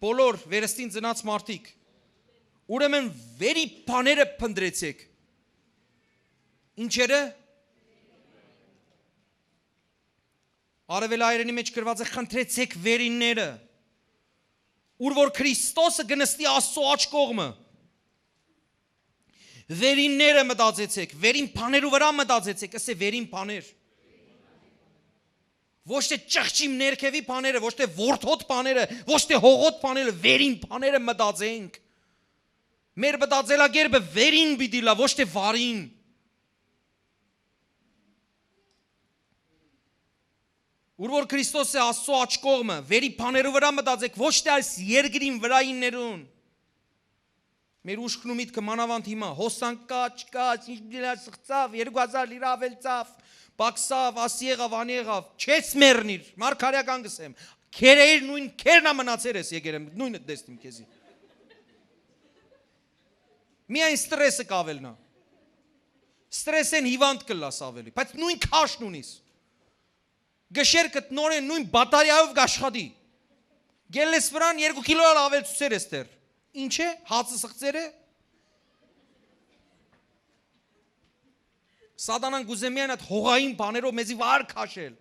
Բոլոր վերստին ծնած մարդիկ, ուրեմն վերի բաները փնտրեցեք։ Ինչերը։ Արևելայերենի մեջ գրված է. «Խնդրեցեք վերինները, ուր որ Քրիստոսը կը նստի Աստծո աջ կողմը»։ Վերինները մտածեցեք, վերին բաներու վրա մտածեցեք, ասե վերին բաներ։ Ոչ թե ճղճիմ ներքևի բաները, ոչ թե որդոտ բաները, ոչ թե հողոտ բաները, վերին բաները մտածենք։ Մեր մտածելակերպը վերին պիտի լա, ոչ թե վարին։ Ուր որ Քրիստոս է Աստծո աջ կողմը, վերի բաներու վրա մտածեք, ոչ թե այս երկրին վրայիններուն։ Մեր ուշքն ու միտքը մանաւանդ հիմա, հոսանք կա, չկա, ինչ դիլա սղծավ, երկու հազար լիրա ավելցավ, պակսավ, ասի եղավ, անի եղավ, չես մեռնիր, մարգարեական կսեմ, քերեիր նույն քերնա մնացեր ես եկեր եմ, նույնը տեսնիմ քեզի։ Միայն ստրեսը կավելնա։ Ստրեսեն հիվանդ կլաս ավելի, բայց նույն քաշն ունիս։ Գշերքդ նորեն նույն բատարիայով կաշխատի։ Գելլես վրան երկու կիլո ալ ավելցուցեր ես դեռ։ Ինչ է, հացը սղծեր է։ Սատանան կուզե միայն այդ հողային բաներով մեզի վար քաշել։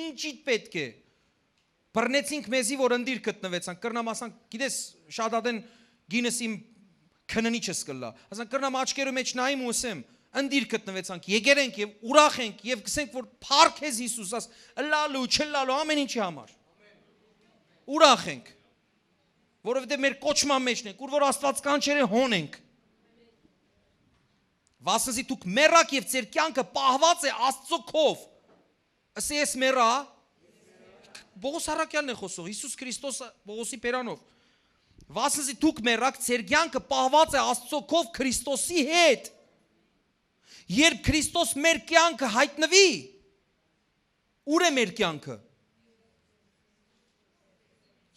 Ինչիդ պետք է։ Բռնեցինք մեզի, որ ընդիր գտնվեցանք։ Կրնամ ասանք, գիտես, շատ ատեն գինս իմ քննիչս կլա։ Ասանք, կրնամ աչքերու մեջ նայեմ ու ասեմ, Ընտիր գտնուեցանք, եկեր ենք եւ ուրախ ենք եւ կսենք, որ փառք ես Յիսուս, աս ըլլալու, չըլլալու, ամեն ինչի համար։ Ուրախ ենք, որովհետեւ մեր կոչման մեջն ենք, ուր որ Աստված կանչեր է, հոն ենք։ Վասնզի դուք մեռաք եւ ձեր կեանքը պահուած է Աստծո քով։ Ըսի ես մեռա, Պողոս առաքյալն է խոսող, Յիսուս Քրիստոս Պողոսի բերանով։ Վասնզի դուք մեռաք, ձեր կեանքը պահուած է Աստծո քով Քրիստոսի հետ։ Երբ Քրիստոս մեր կեանքը յայտնուի, ուր է մեր կեանքը։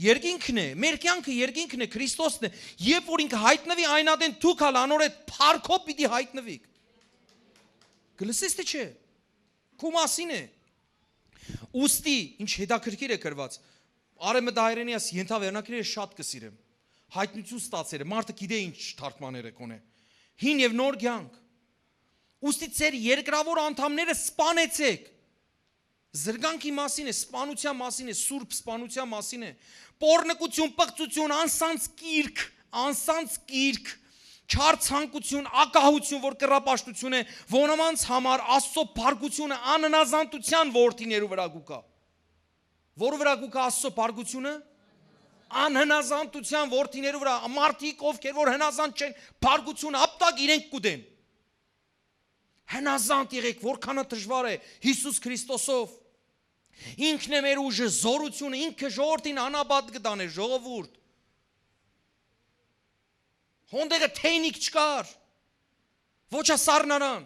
Երկինքն է, մեր կեանքը երկինքն է, Քրիստոսն է։ Երբ որ ինքը յայտնուի, այն ատեն դուք ալ անոր հետ փառքով պիտի յայտնուիք։ Կլսես, թե չէ։ Քու մասին է։ Ուստի, ինչ հետաքրքիր է գրված, Արեմը Դայրենի այս ենթավերնակիրը շատ կը սիրեմ։ Յայտնություն ստացել է, մարդը գիտե ինչ թարգմաներ է կոնե։ Հին եւ նոր կեանք։ Ուստի ձեր երկրավոր անդամները սպանեցեք։ Զրկանքի մասին է, սպանության մասին է, սուրբ սպանության մասին է։ Պոռնկություն, պղծություն, անսանց կիրք, անսանց կիրք, չար ցանկություն, ակահություն, որ կռապաշտություն է, որոնց համար Աստծո փառքությունը անհնազանդության որդիներու վրա կու գայ։ Որու վրա կու գայ Աստծո փառքությունը։ Անհնազանդության որդիներու վրա, մարդիկ, ովքեր որ հնազանդ չեն, փառքությունը ապտակ իրենք կու դեն։ Հնազանդ եղեք, որքան ը դժվար է, Յիսուս Քրիստոսով։ Ինքն է մեր ուժը, զորությունը, ինքը ժողովրդին անապատ կը տանէ, ժողովուրդ։ Հոն տեղը թեյնիկ չկար, ոչ ա սառնարան։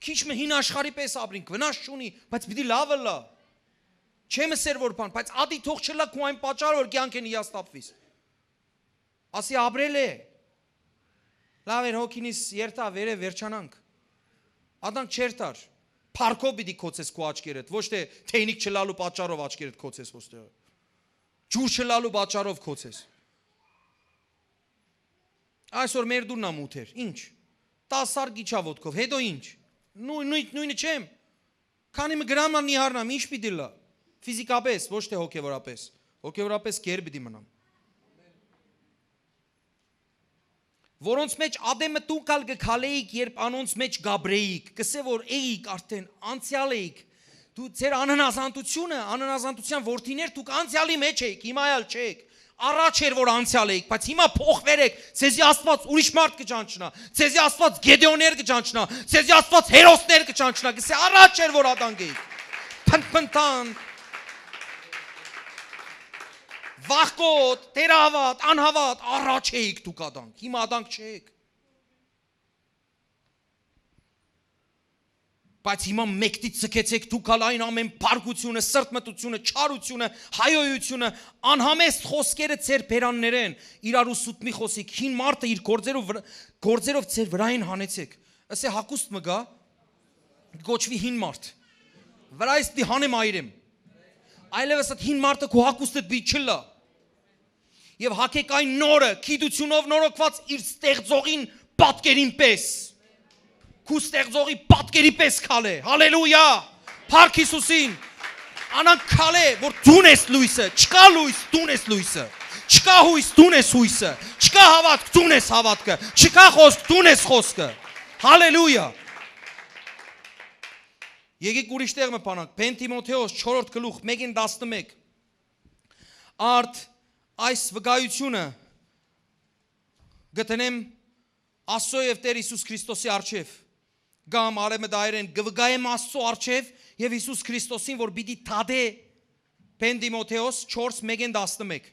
Քիչ մը հին աշխարհի պես ապրինք, վնաս չունի, բայց պիտի լաւ ըլլայ։ Չեմ ըսեր որ բան, բայց ատի թող չըլլայ քու այն պատճառը, որ կեանքէն հիասթափվիս։ Ասի ապրել է։ Լաւ էր, հոգինիս երթայ, վերէ, վերջանանք։ Ատանք չերթար։ Փառքով պիտի գոցես քու աչքերդ, ոչ թե թեյնիկ չլալու պատճառով աչքերդ գոցես ոստեղը։ Ջուր չլալու պատճառով գոցես։ Այսօր մեր դունն ա մութեր, ինչ։ Տասար գիչա ոտքով, հետո ինչ։ Նույն, նույն, նույնը չեմ։ Քանի մը գրամ ան նիհարնամ, ինչ պիտի լա։ Ֆիզիկապես, ոչ թե հոգեվորապես։ Հոգեվորապես կեր պիտի մնամ։ Որոնց մեջ ատեմը դուք ալ կը քալէիք, երբ անոնց մեջ գաբրէիք, կսե որ էիք արդեն, անցեալ էիք, դու ձեր անհնազանդությունը, անհնազանդության որդիներ, դուք անցեալի մեջ էիք, հիմա ալ չեք, առաջ էր որ անցեալ էիք, բայց հիմա փոխվեր եք, ձեզի Աստված ուրիշ մարդ կը ճանչնայ, ձեզի Աստված Գեդեոններ կը ճանչնայ, ձեզի Աստված հերոսներ կը ճանչնայ, կսե առաջ էր որ ատանք էիք, փնթփնթան, վախկոտ, տերահաւատ, անհաւատ, առաջ էիք դուք ատանք, հիմա ատանք չեք։ Բայց հիմա մեկդի ցկեցեք դուք ալ այն ամեն փառքությունը, սրտմտությունը, չարությունը, հայոյությունը, անհամեստ խոսքերը ձեր բերաններէն, իրարու սուտ մի խոսիք, հին մարդը իր գործերով վրա, գործերով ձեր վրայէն հանեցեք։ Ըսե հակուստ մը գայ, կոչուի հին մարդ։ Վրայից պիտի հանեմ այրեմ։ Այլևս այդ հին մարդը քու հակուստդ պիտի չլա։ Եւ հագեք այն նորը, գիտությունով նորոգված իր ստեղծողին պատկերին պես։ Քու ստեղծողի պատկերի պես քալէ։ Հալելույա։ Փառք Յիսուսին։ Անանք քալէ, որ դուն ես լույսը, չկա լույս, դուն ես լույսը, չկա հույս, դուն ես հույսը, չկա հաւատք, դուն ես հաւատքը, չկա խոսք, դուն ես խոսքը։ Հալելույա։ Եկեք ուրիշ տեղ մը բանանք, Բեն Թիմոթեոս չորրորդ գլուխ մէկէն տասնմէկ։ Արդ այս վկայությունը կը դնեմ Աստծո եւ Տէր Յիսուս Քրիստոսի առջեւ, կամ արեմը դայրեն կը վկայեմ Աստծո առջեւ եւ Յիսուս Քրիստոսին, որ պիտի դատէ, Բեն Թիմոթեոս չորս մէկէն տասնմէկ,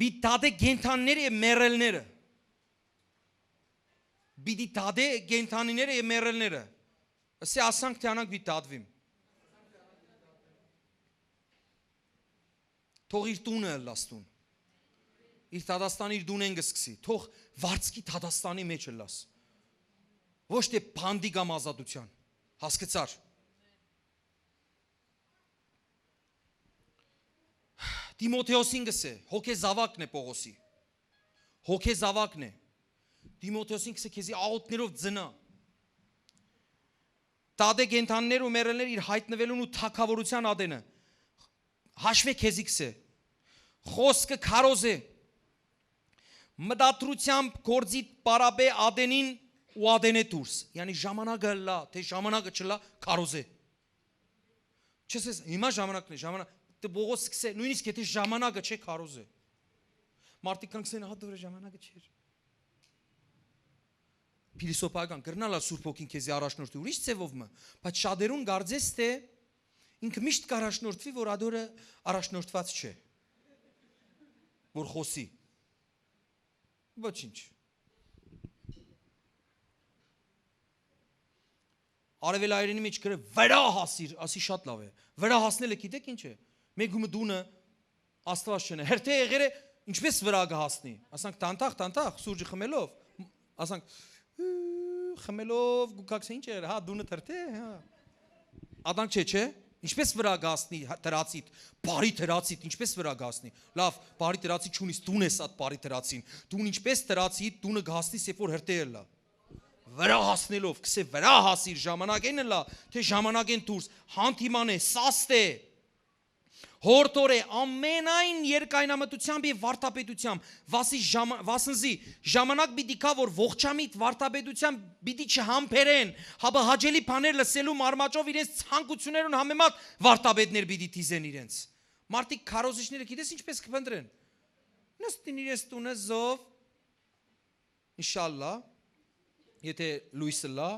պիտի դատէ կենդանիները եւ մեռելները, պիտի դատէ կենդանիները եւ մեռելները, ըսի ասանք, թե անանք պիտի դատվիմ։ Թող իր տունը ըլլաս տուն։ Իր դատաստանը իր տունէն կը սկսի։ Թող վարձքի դատաստանի մեջ ըլլաս։ Ոչ թե բանտի կամ ազատության։ Հասկցար։ Թիմոթեոսին կսե, հոգեզաւակն է Պողոսի։ Հոգեզաւակն է։ Թիմոթեոսին կսե, քեզի աոտներով ծնա։ Տատե կենդաններ ու մեռելներ իր յայտնվելուն ու թագաւորության ատենը։ Հաշվե քեզի կսե։ Խոսքը քարոզ է։ մտադրութեամբ գործիդ պարապէ ատենին ու ատենէ դուրս։ Յանի ժամանակը ըլլայ, թէ ժամանակը չըլլայ, քարոզ է։ Չես ես, հիմա ժամանակն է, ժամանակ, դե Պողոս սկսե, նոյնիսկ եթե ժամանակը չէ, քարոզ է։ Մարդիկ կան կսեն, «Ահա դուրը ժամանակը չէր»։ Փիլիսոփայական կրնալ ալ Սուրբ Հոգին քեզի առաջնորդի ուրիշ ձևով մը, բայց շատերուն կարծես թէ ինքը միշտ կառաջնորդվի, որ ադորը առաջնորդված չէ, որ խօսի։ Ոչինչ։ Արևելայերենի մեջ գրը վրա հասիր, ասի շատ լավ է։ Վրա հասնելը գիտեք ինչ է։ Մեկումը դունը Աստված չնե։ Հերթէ եղերը ինչպես վրա կը հասնի։ Ասանք, տանտախ, տանտախ, սուրճը խմելով։ Ասանք, «Ու, խմելով գուքակ սա ինչ եղեր, հա, դունը թրթէ, հա»։ Ադանք չէ, չէ՞։ Ինչպես վրա կհասնի, հա, դրացիդ, բարի դրացիդ, ինչպես վրա կհասնի։ Լավ, բարի դրացի չունիս, դուն ես այդ բարի դրացին։ Դուն ինչպես դրացիդ, դունը կհասնի, երբ որ հրտե ըլլայ։ Վրա հասնելով, կսե վրա հասիր, ժամանակէն ըլլայ, թէ ժամանակէն դուրս, հանդիման է, սաստ է։ Հորդոր է, ամենայն երկայնամտությամբ եւ վարդապետությամբ, վասի ժամ-, վասնզի ժամանակ պիտի գայ, որ ողջամիտ վարդապետությամբ պիտի չհամբերեն, հապա հաճելի բաներ լսելու մարմաճով իրենց ցանկություններուն համեմատ վարդապետներ պիտի դիզեն իրենց։ Մարդիկ քարոզիչները գիտես ինչպես կփնտրեն։ Նստին իրենց տունը զով, Ինշալլա, եթե լոյս ըլլայ,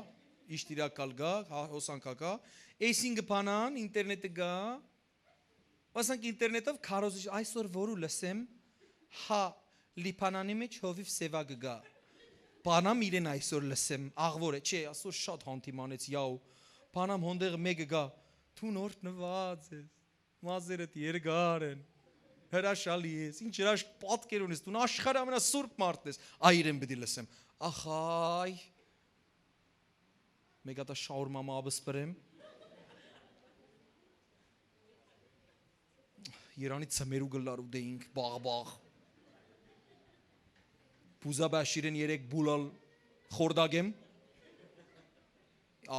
իշտ իրակալ գայ, հա, հոսանքա գայ, էսին կը փանան, ինտերնետը գայ, ասանք ինտերնետով քարոզիչ, այսօր որու լսեմ, հա, Լիբանանի մեջ հովիվ սևա կը գայ, փանամ իրեն այսօր լսեմ, աղվոր է, չէ, այսօր շատ հանդիմանեց, յաու, փանամ հոնդեղ մեկը գայ, դու նոր նված ես, մազերդ երկար են, հրաշալի ես, ինչ հրաշք պատկեր ունես, դու աշխարհի ամենասուրբ մարդն ես, այ իրեն պիտի լսեմ, ախայ, մեկ հատա շաուրմա մը աբսպրեմ, Իրանի ծմերու գլար ու դե ինք, բաղ, բաղ, բուզաբաշիրեն երեք բուլալ խորդագեմ,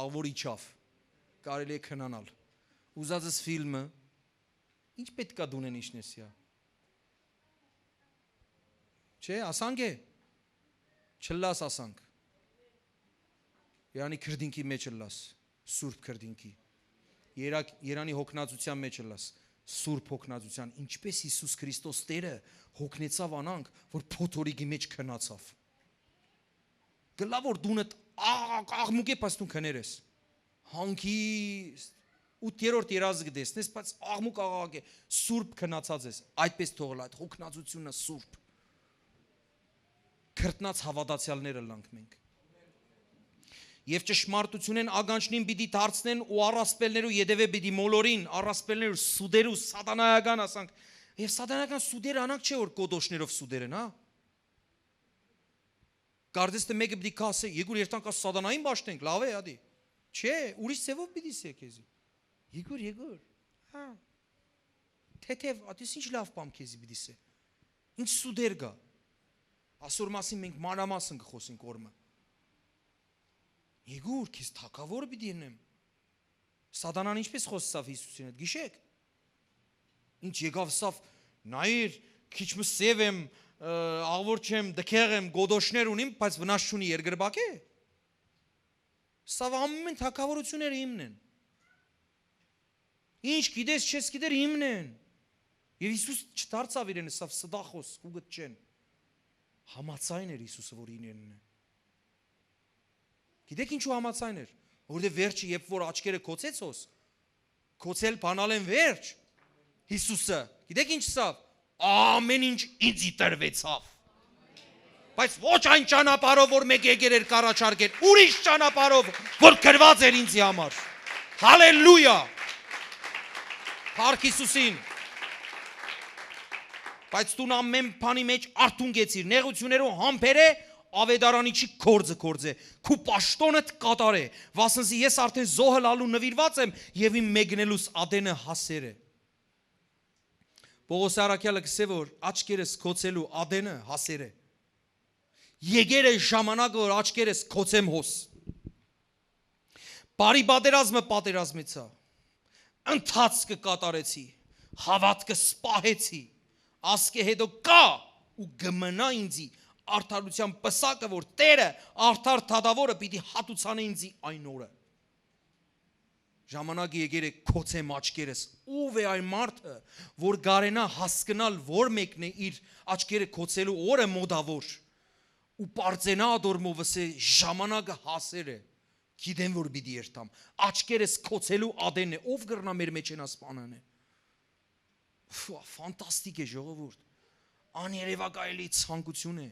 աղվոր իջավ, կարելի է քնանալ, ուզածս ֆիլմը, ինչ պետք է դունեն իջնես, յա։ Չէ, ասանք է, չլաս ասանք, Իրանի քրդինքի մեջ լաս, սուրբ քրդինքի, Երա-, Երանի հոգնածության մեջ լաս, սուրբ հոգնածության, ինչպես Յիսուս Քրիստոս Տերը հոգնեցավ անանք, որ փոթորիկի մեջ քնացավ։ Գլա որ դունդ աղ-, աղ-, աղմուկ է, բայց դու քներ ես։ Հանգիստ, ութերորդ երազը կտեսնես, բայց աղմուկ աղաղակ է, սուրբ քնացած ես, այդպես թողել այդ հոգնածությունը սուրբ։ Քրտնած հաւատացեալներ ըլլանք մենք։ Եւ ճշմարտութիւնէն ականջնին պիտի դարձնեն ու առասպելներու ետեւէ պիտի մոլորին, առասպելներու, սուտերու, սատանայական ասանք։ Եւ սատանայական սուտերը անանք չէ որ կոտոշներով սուտեր են, հա։ Կարծես թէ մեկը պիտի գա ասէ, «Եկուր երթանք աս սատանային պաշտենք, լաւ է, ադի»։ Չէ, ուրիշ ձևով պիտի սե քեզի։ «Եկուր, եկուր»։ Հա։ Թեթեւ, ատես ինչ լաւ բան քեզի պիտի սե։ Ինչ սուտեր կայ։ Ասոր մասին մենք մանրամասն կը խոսենք օրը մը։ «Եկուր, քեզ թագաւոր պիտի ընեմ»։ Սատանան ինչպես խոսեցաւ Յիսուսին հետ, գիշեք։ Ինչ եկաւ սավ, նայիր, քիչ մը սեւ եմ, ը, աղվոր չեմ, դքեղ եմ, գոդոշներ ունիմ, բայց վնաս չունի, երկրպագ է։ Սավ ամեն թագավորությունները իմն են։ Ինչ գիտես, չես գիտեր, իմն են։ Եվ Յիսուս չդարձավ իրեն, սավ ստախոս, կուգտ չեն։ Համաձայն էր Յիսուսը, որ իրենն է։ Գիտեք ինչու համաձայն էր։ Որտե վերջը, երբ որ աչքերը կոցեց հոս, կոցել բանալ են վերջ, Յիսուսը, գիտեք ինչ սավ, ամեն ինչ ինձի տրվեցավ։ Բայց ոչ այն ճանապարհով, որ մեկ եկեր էր կառաջարկել, ուրիշ ճանապարհով, որ գրված էր ինձի համար։ Հալելույա։ Փառք Յիսուսին։ Բայց դուն ամեն բանի մեջ արթուն գեցիր, նեղություններու համբերե, ավետարանիչի գործը գործ է, քու պաշտոնդ կատար է, վասնզի ես արդեն զոհը լալու նվիրված եմ և իմ մեկնելուս ատենը հասեր է։ Պողոս առաքյալը կսե, որ աչքերս կոցելու ատենը հասեր է։ Եկեր է ժամանակը, որ աչքերս կոցեմ հոս։ Բարի պատերազմը պատերազմեցա, ընթացքը կատարեցի, հաւատքը սպահեցի, ասկէ հետո կայ ու կը մնայ ինձի Արդարութեան պսակը, որ Տէրը, արդար դատաւորը պիտի հատուցանէ ինծի այն օրը։ Ժամանակը եկեր է գոցեմ աչքերս։ Ո՞վ է այն մարդը, որ կարենայ հասկնալ որ մեկն է իր աչքերը գոցելու օրը մօտաւոր ու պարծենայ ադոր մը, ըսէ, ժամանակը հասեր է։ Գիտեմ որ պիտի երթամ։ Աչքերս գոցելու ատենն է, ո՞վ կրնայ մեր մէջէն սպանանէ։ Ֆ-, ֆանտաստիկ է, ժողովուրդ։ Աներեւակայելի ցանկություն է,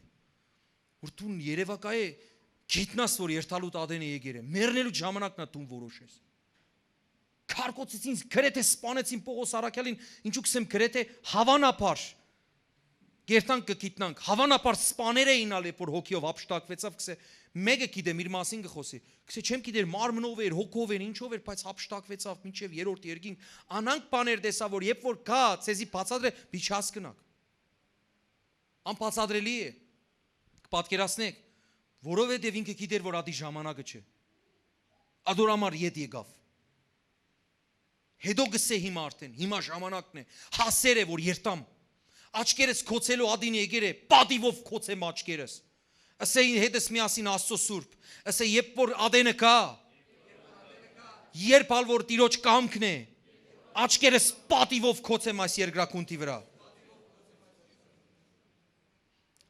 որ դուն երեւակայ գիտնաս որ երթալուդ ատենը եկեր է, մեռնելու ժամանակն ա դուն որոշես։ Քարկոցից ինձ գրեթե սպանեցին Պողոս Առաքյալին, ինչու՞ կ'ըսեմ գրեթե, հավանաբար, կերտանք կը գիտնանք, հավանաբար սպաներ էին ալ, երբ որ հոգիով հափշտակուեցաւ, կ'ըսէ, մէկը գիտեմ, իր մասին կը խօսի, կ'ըսէ, չեմ գիտեր մարմնով էր, հոգով էր, ինչով էր, բայց հափշտակուեցաւ մինչեւ երրորդ երկինք, անանկ բաներ տեսա, որ երբ որ գայ, ձեզի բացատրէ, պիտի չհասկնաք։ Անբացատրելի է։ Կը պատկերացնեք, որովհետեւ ինքը գիտեր որ ատի ժամանակը չէ։ Ատոր համար ետ եկաւ։ Հետո կ'ըսէ, հիմա արդէն, հիմա ժամանակն է, հասեր է որ երթամ։ Աչքերս գոցելու ատին եկեր է, պատիվով գոցեմ աչքերս։ Ըսէ, ինձ հետս միասին Աստծո սուրբ, ըսէ, երբ որ ատենը գայ, երբ ալ որ Տիրոջ կամքն է, աչքերս պատիվով գոցեմ այս երկրագունդի վրա։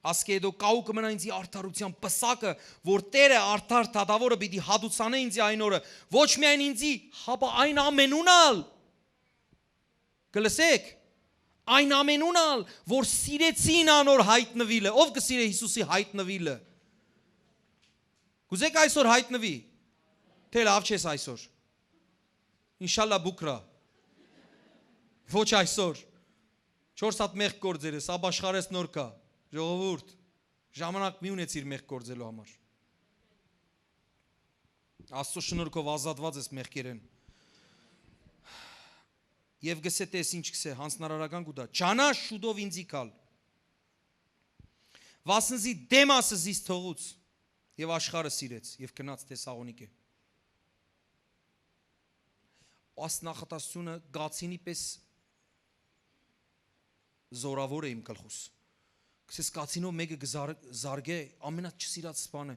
Ասկէ դո կաու կը մնայ ինձի արդարութեան պսակը, որ Տէրը, արդար դատաւորը պիտի հատուցանէ ինձի այն օրը, ոչ միայն ինձի, հապա այն ամենուն ալ։ Կը լսեք, այն ամենուն ալ, որ սիրեցին անոր յայտնուիլը։ Ո՞վ կը սիրէ Յիսուսի յայտնուիլը։ Կ'ուզեք այսօր յայտնուի, թէ լաւ չես այսօր։ Ինշալլա, բուկրա։ Ոչ այսօր։ Չորս հատ մեղք գործեր ես, ապաշխարես, նոր կայ։ Ժողովուրդ, ժամանակ մի ունեցիր մեղք գործելու համար։ Աստծո շնորհքով ազատուած ես մեղքերէն։ Եւ կ'ըսէ, տես ինչ կ'ըսէ, յանձնարարական կու տայ. «Ջանա շուտով ինձի գալ, վասնզի Դեմասը զիս թողուց եւ աշխարհը սիրեց եւ գնաց Թեսաղոնիկէ»։ Աս նախատասությունը կացինի պես զորաւոր է իմ գլխուս։ Կ'ըսես, կացինով մէկը կը զար-, զարգէ, ամենաչսիրած սպանը,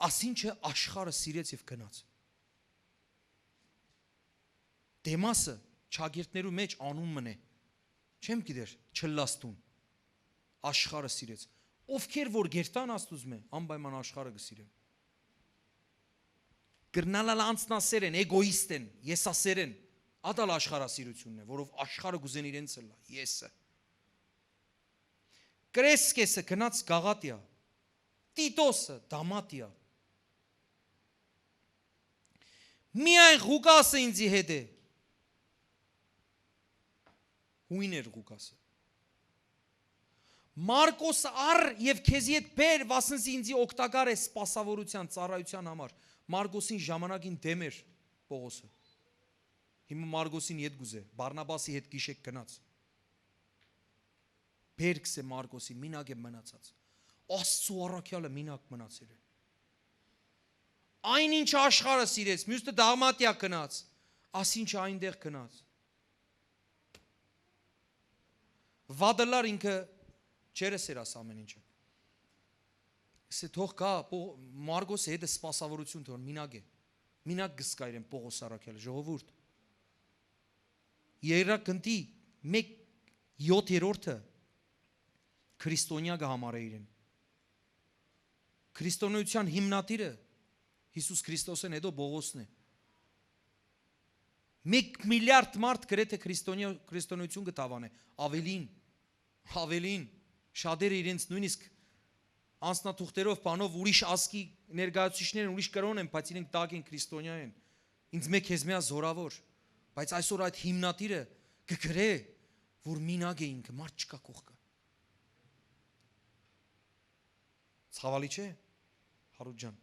ասինչը աշխարհը սիրեց եւ գնաց։ Դեմասը չագիրտներու մէջ անուն մըն է։ Չեմ գիտեր, չլլաս դուն։ Աշխարհը սիրեց։ Ովքեր որ գերտան Աստուծմէ, անպայման աշխարհը կը սիրեն։ Կրնալ ալ անձնասեր են, էգոիստ են, եսասեր են։ Ատալ աշխարհասիրությունն է, որով աշխարհը կ'ուզեն իրենց ըլլայ, եսը։ Կրեսկեսը գնաց Գաղատիա, Տիտոսը Դամատիա։ Միայն Ղուկասը ինձի հետ է։ Հույն էր Ղուկասը։ Մարկոսը առ եւ քեզի հետ բեր, վասնզի ինձի օգտակար է սպասաւորութեան, ծառայութեան համար։ Մարկոսին ժամանակին դեմ էր Պողոսը։ Հիմա Մարկոսին ետ կ'ուզէ, Բարնաբասի հետ գիշեկ գնաց։ Բեր, կ'ըսէ, Մարկոսին, մինակ է մնացած։ Աստծու առաքյալը մինակ մնացեր է։ Այն ինչ աշխարհը սիրեց, մյուսը Դաղմատիա գնաց, ասինչը այնտեղ գնաց։ Վատը լար ինքը չերս էր աս ամեն ինչը։ Սա թող գա, Պո-, Մարկոսը հետը սպասավորություն թող, մինակ է։ Մինակ կ'սկայրեն Պողոս առաքյալը, ժողովուրդ։ Երակնդի մեկ յոթերորդը քրիստոնյա կը համարէ իրեն։ Քրիստոնեության հիմնադիրը Յիսուս Քրիստոսեն հետո Պողոսն է։ Մեկ միլիարդ մարդ գրեթե քրիստոնյա-, քրիստոնեություն կը դաւանէ, ավելին, ավելին, շատերը իրենց նույնիսկ անձնաթուղթերով, բանով ուրիշ ազգի ներկայացուցիչներ են, ուրիշ կրօն են, բայց իրենք տակ են, քրիստոնյա են։ Ինձ մեկ հեզմեա զորավոր, բայց այսօր այդ հիմնադիրը կը գրէ, որ մինակ է ինքը, մարդ չկա կողքը։ Ցավալի չէ, Հարութ ջան։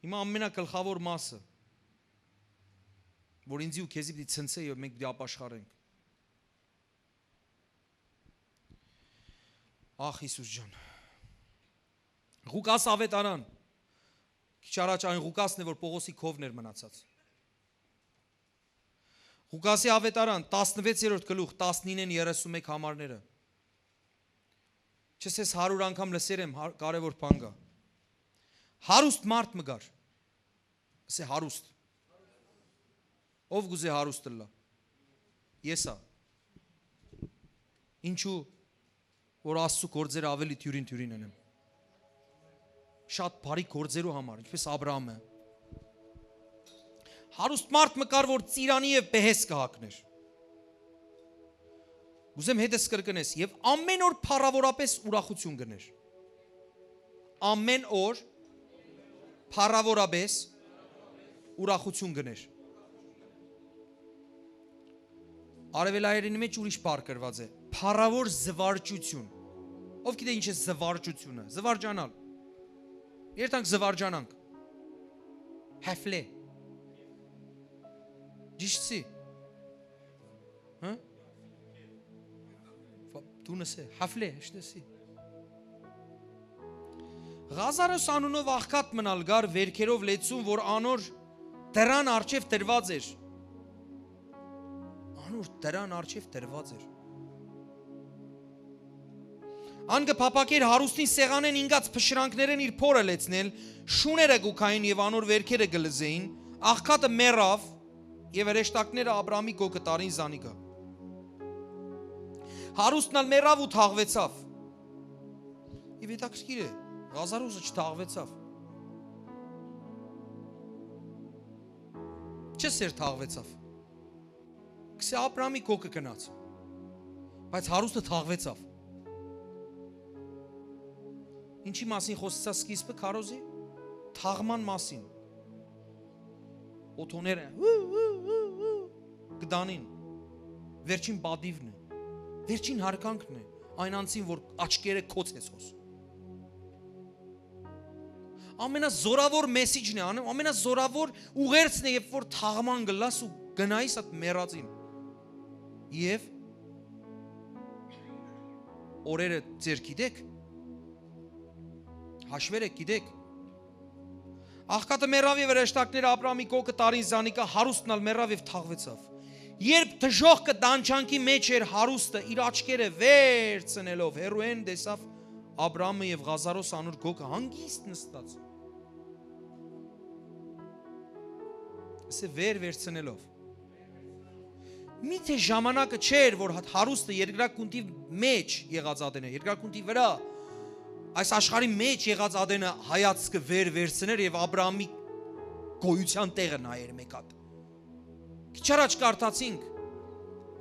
Հիմա ամենագլխավոր մասը, որ ինձի ու քեզի պիտի ցնցէ եւ մենք պիտի ապաշխարենք։ Ախ, Յիսուս ջան։ Ղուկաս Ավետարան, քիչ առաջ այն Ղուկասն է, որ Պողոսի քովն էր մնացած։ Ղուկասի Ավետարան, տասնվեցերորդ գլուխ, տասնինեն երեսուն մէկ համարները։ Չսես հարյուր անգամ լսեր եմ, հա-, կարեւոր բան կա։ Հարուստ մարդ մը կար։ Ասե հարուստ։ Ո՞վ կուզէ հարուստ ըլլայ։ Ես ա։ Ինչու՞։ Որ Աստծու գործերը ավելի դիւրին դիւրին ընեմ։ Շատ բարի գործերու համար, ինչպես Աբրահամը։ Հարուստ մարդ մը կար, որ ծիրանի եւ պեհես կը հագներ։ Կուզեմ հետս կրկնես, եւ ամեն օր փառաւորապէս ուրախություն կներ։ Ամեն օր փառաւորապէս ուրախություն կներ։ Արեւելայերենի մէջ ուրիշ բառ գրուած է. փառաւոր զվարճություն։ Ո՞վ գիտէ ինչ է զվարճությունը։ Զվարճանալ։ Երթանք զվարճանանք։ Հեֆլե։ Ճիշտ չի։ Հա՞։ Դու նսե, հաֆլե, ըշտեսի։ Ղազարոս անունով աղքատ մնալ կար, վերքերով լեցուն, որ անոր դրան արջեւ դրուած էր։ Անոր դրան արջեւ դրուած էր։ Ան կը փափաքէր հարուստին սեղանէն ինկած փշրանքներէն իր փորը լեցնել, շուները կու քային եւ անոր վերքերը կը լզեին, աղքատը մեռաւ, եւ հրեշտակները Աբրահամի կոկը տարին զանիկա։ Հարուստն ալ մեռաւ ու թաղուեցաւ։ Եւ հետաքրքիր է, Ղազարոսը չթաղուեցաւ։ Չսեր թաղուեցաւ։ Քսե Աբրահամի կոկը գնաց։ Բայց հարուստը թաղուեցաւ։ Ինչի՞ մասին խոսեցայ սկիզբը քարոզի։ Թաղման մասին։ Օթոները կդանին։ Վերջին պատիվն է։ Վերջին հարգանքն է այն անձին, որ աչքերը քոց ես հոս։ Ամենազորաւոր մեսիջն է, ան-, ամենազորաւոր ուղերձն է, երբ որ թաղման գլաս ու գնայիս այդ մեռածին։ Եւ օրերը ձեր գիտեք, հաշվերը գիտեք։ Աղքատը մեռաւ եւ հրեշտակները Աբրահամի կոկը տարին զանիկա, հարուստն ալ մեռավ եւ թաղուեցաւ։ Երբ դժոխքը տանջանքի մեջ էր, հարուստը իր աչքերը վերցնելով հեռուէն տեսաւ Աբրահամը եւ Ղազարոս անոր կոկը հանգիստ նստած։ Ասե վեր վերցնելով։ Միթե ժամանակը չէր, որ հատ հարուստը երկրակունտի մեջ եղած ատենը, երկրակունտի վրա, այս աշխարհի մեջ եղած ատենը հայացքը վեր վերցներ եւ Աբրահամի գոյության տեղը նայեր մեկ հատ։ Քիչ առաջ կարդացինք,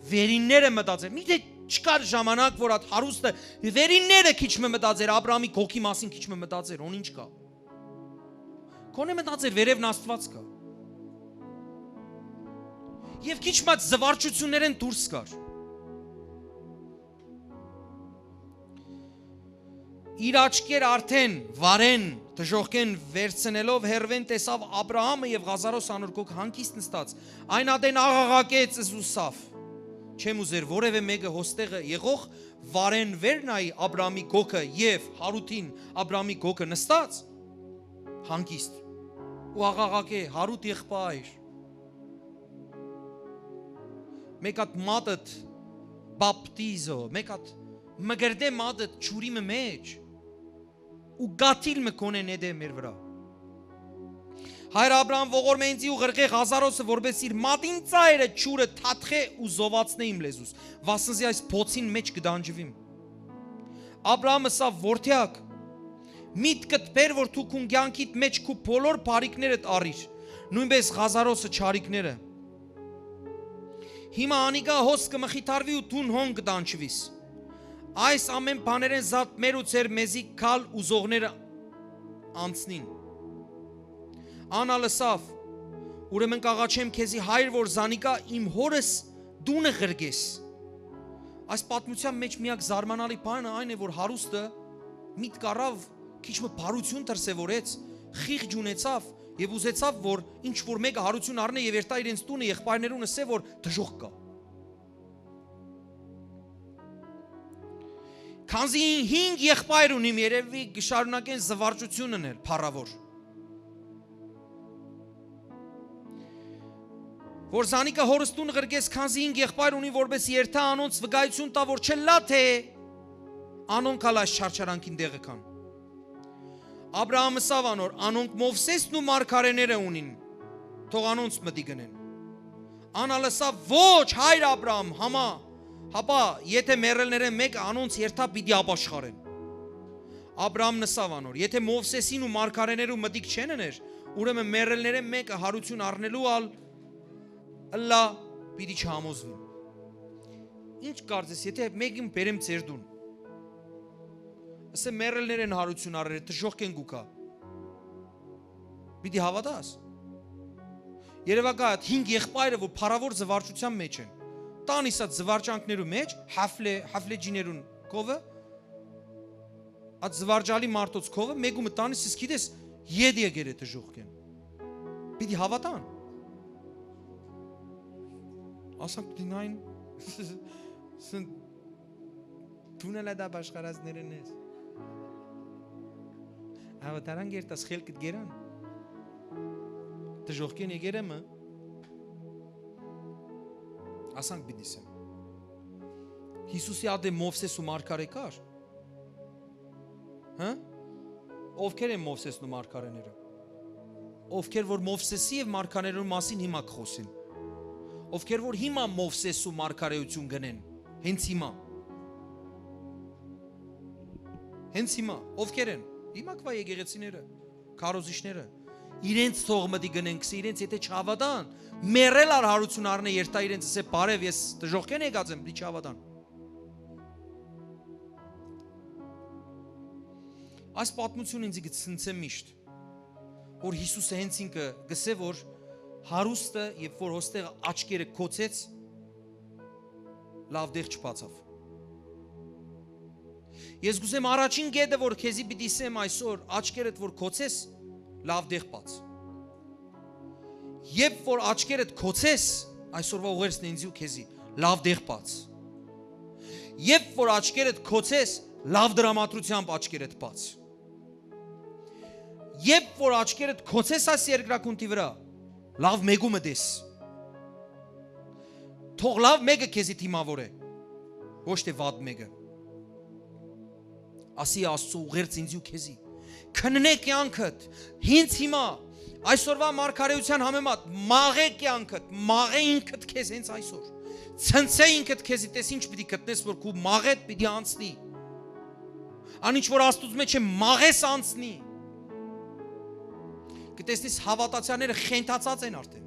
վերինները մտածեր։ Միթե չկար ժամանակ, որ այդ հարուստը վերինները քիչ մը մտածեր, Աբրահամի կոկի մասին քիչ մը մտածեր, հոն ինչ կա։ Քոնե մտածեր, վերևն Աստուած կա։ Եւ քիչ մը զվարճություններէն դուրս կար։ Իր աչքեր արդեն վարեն դժոխքէն վերցնելով հեռուէն տեսաւ Աբրահամը եւ Ղազարոս անոր կոկ հանգիստ նստած։ Այն ատեն աղաղակեց, զուսաւ. «Չեմ ուզեր որևէ մեկը հոստեղը եղող վարեն վեր նայի Աբրահամի կոկը եւ հարութին Աբրահամի կոկը նստած հանգիստ ու աղաղակէ. Հարութ եղբայր, մեկ հատ մատդ բապտիզո, մեկ հատ մկրտե մատդ ջուրի մը մեջ ու գաթիլ մը կոնե նետէ մեր վրայ»։ Հայր Աբրահամ ողորմե ինծի ու ղրկէ Ղազարոսը, որպէս իր մատին ծայրը ջուրը թաթխէ ու զովացնէ իմ լեզուս, վասնզի այս բոցին մէջ կտանջուիմ։ Աբրահամ ըսաւ. «Որդեակ, միտքդ բեր, որ դու քուն կեանքիդ մէջ քու բոլոր բարիքներդ առիր, նոյնպէս Ղազարոսը չարիքները։ Հիմա անիկա հոս կը մխիթարուի ու դուն հոն կտանջուիս։ Այս ամէն բաներէն զատ մեր ու ձեր մեզի գալ ուզողները անցնին»։ Ան ալ ըսաւ. «Ուրեմն կ'աղաչեմ քեզի, հայր, որ զանիկա իմ հորս տունը ղրկես»։ Այս պատմութեան մէջ միակ զարմանալի բանը այն է, որ հարուստը միտք առաւ, քիչ մը բարութիւն դրսեւորեց, խիղճ ունեցաւ եւ ուզեցաւ, որ ինչ որ մէկը հարութիւն առնէ եւ երթայ իրենց տունը, եղբայրներուն ըսէ, որ դժոխք կայ։ Քանզի հինգ եղբայր ունիմ, երեւի կը շարունակեն զվարճություն ընել, փառաւոր։ Որ զանիկա հորս տուն ղրկես, քանզի հինգ եղբայր ունի, որպէս երթայ անոնց վկայութիւն տայ, որ չըլլայ թէ անոնք ալ այս չարչարանքին տեղը կան։ Աբրահամ ըսաւ անոր. «Անոնք Մովսէսն ու մարգարէները ունին, թող անոնց մտիկ ընեն»։ Ան ալ ըսաւ. «Ոչ, հայր Աբրահամ, համա, հապա, եթէ մեռելներէն մէկը անոնց երթայ, պիտի ապաշխարեն»։ Աբրահամն ըսաւ անոր. «Եթէ Մովսէսին ու մարգարէներուն մտիկ չեն ըներ, ուրեմն մեռելներէն մէկը յարութիւն առնելու ալ ըլլայ պիտի չհամոզուին»։ Ինչ կարծես, եթէ մէկին բերեմ ձեր տուն, ըսեմ, մեռելներէն յարութիւն առեր, դժոխքէն կու գայ, պիտի հաւատա՞ս։ Երեւակայ, այդ հինգ եղբայրը, որ փառաւոր զուարճութեան մէջ են, տան իս այդ զուարճանքներու մէջ, հաֆլէ, հաֆլէջիներուն քովը, այդ զուարճալի մարդոց քովը, մէկու մը տան իս, գիտես, ետ եկեր է դժոխքէն։ Պիտի հաւատան։ Ասանք, պիտի նայն, սն-, դուն ալ այդ ապաշխարածներէն ես։ Հաւատարան կերտաս, խելքդ գերան։ Դժոխքէն եկեր է մը։ Ասանք պիտի սեմ։ Յիսուսի ատե Մովսէս ու մարգարէ կար։ Հը՞։ Ովքեր են Մովսէսն ու մարգարէները։ Ովքեր որ Մովսէսի եւ մարգարէներուն մասին հիմա կխոսին։ Ովքեր որ հիմա Մովսէս ու մարգարէութիւն կ'ընեն։ Հենց հիմա։ Հենց հիմա։ Ովքեր են։ Հիմա կվայ եկեղեցիները, քարոզիչները։ Իրենց թող մտի գնեն, քսի իրենց, եթե չհաւատան, մեռել ալ յարութիւն առնէ, երթայ իրենց, ասէ. «Բարեւ, ես դժոխքէն եկած եմ», պիտի չհաւատան։ Այս պատմությունը ինձի կցնցէ միշտ, որ Յիսուսը հենց ինքը կ'ըսէ, որ հարուստը, երբ որ հոստեղը աչքերը կոցեց, լաւ տեղ չբացաւ։ Ես կ'ուզեմ առաջին կետը, որ քեզի պիտի ըսեմ այսօր, աչքերդ որ կոցես, լաւ տեղ բաց։ Երբ որ աչքերդ կոցես, այսօրվա ուղերձն ինձի ու քեզի, լաւ տեղ բաց։ Երբ որ աչքերդ կոցես, լաւ դրամատրությամբ աչքերդ բաց։ Երբ որ աչքերդ կոցես այս երկրագունդի վրա, լաւ մէկու մտես։ Թող լաւ մէկը քեզի դիմաւոր է, ոչ թէ վատ մէկը։ Ասի Աստծո ուղերձ ինձի ու քեզի. քննէ կեանքդ հինց հիմա, այսօրվա մարգարէութեան համեմատ, մաղէ կեանքդ, մաղէ ինքդ քեզ հենց այսօր։ Ցնցէ ինքդ քեզի, տես ինչ պիտի գտնես, որ քու մաղէդ պիտի անցնի։ Ան ինչ որ Աստուծո մէջ է, մաղես անցնի։ Կտեսնես, հաւատացյալները խենթացած են արդեն։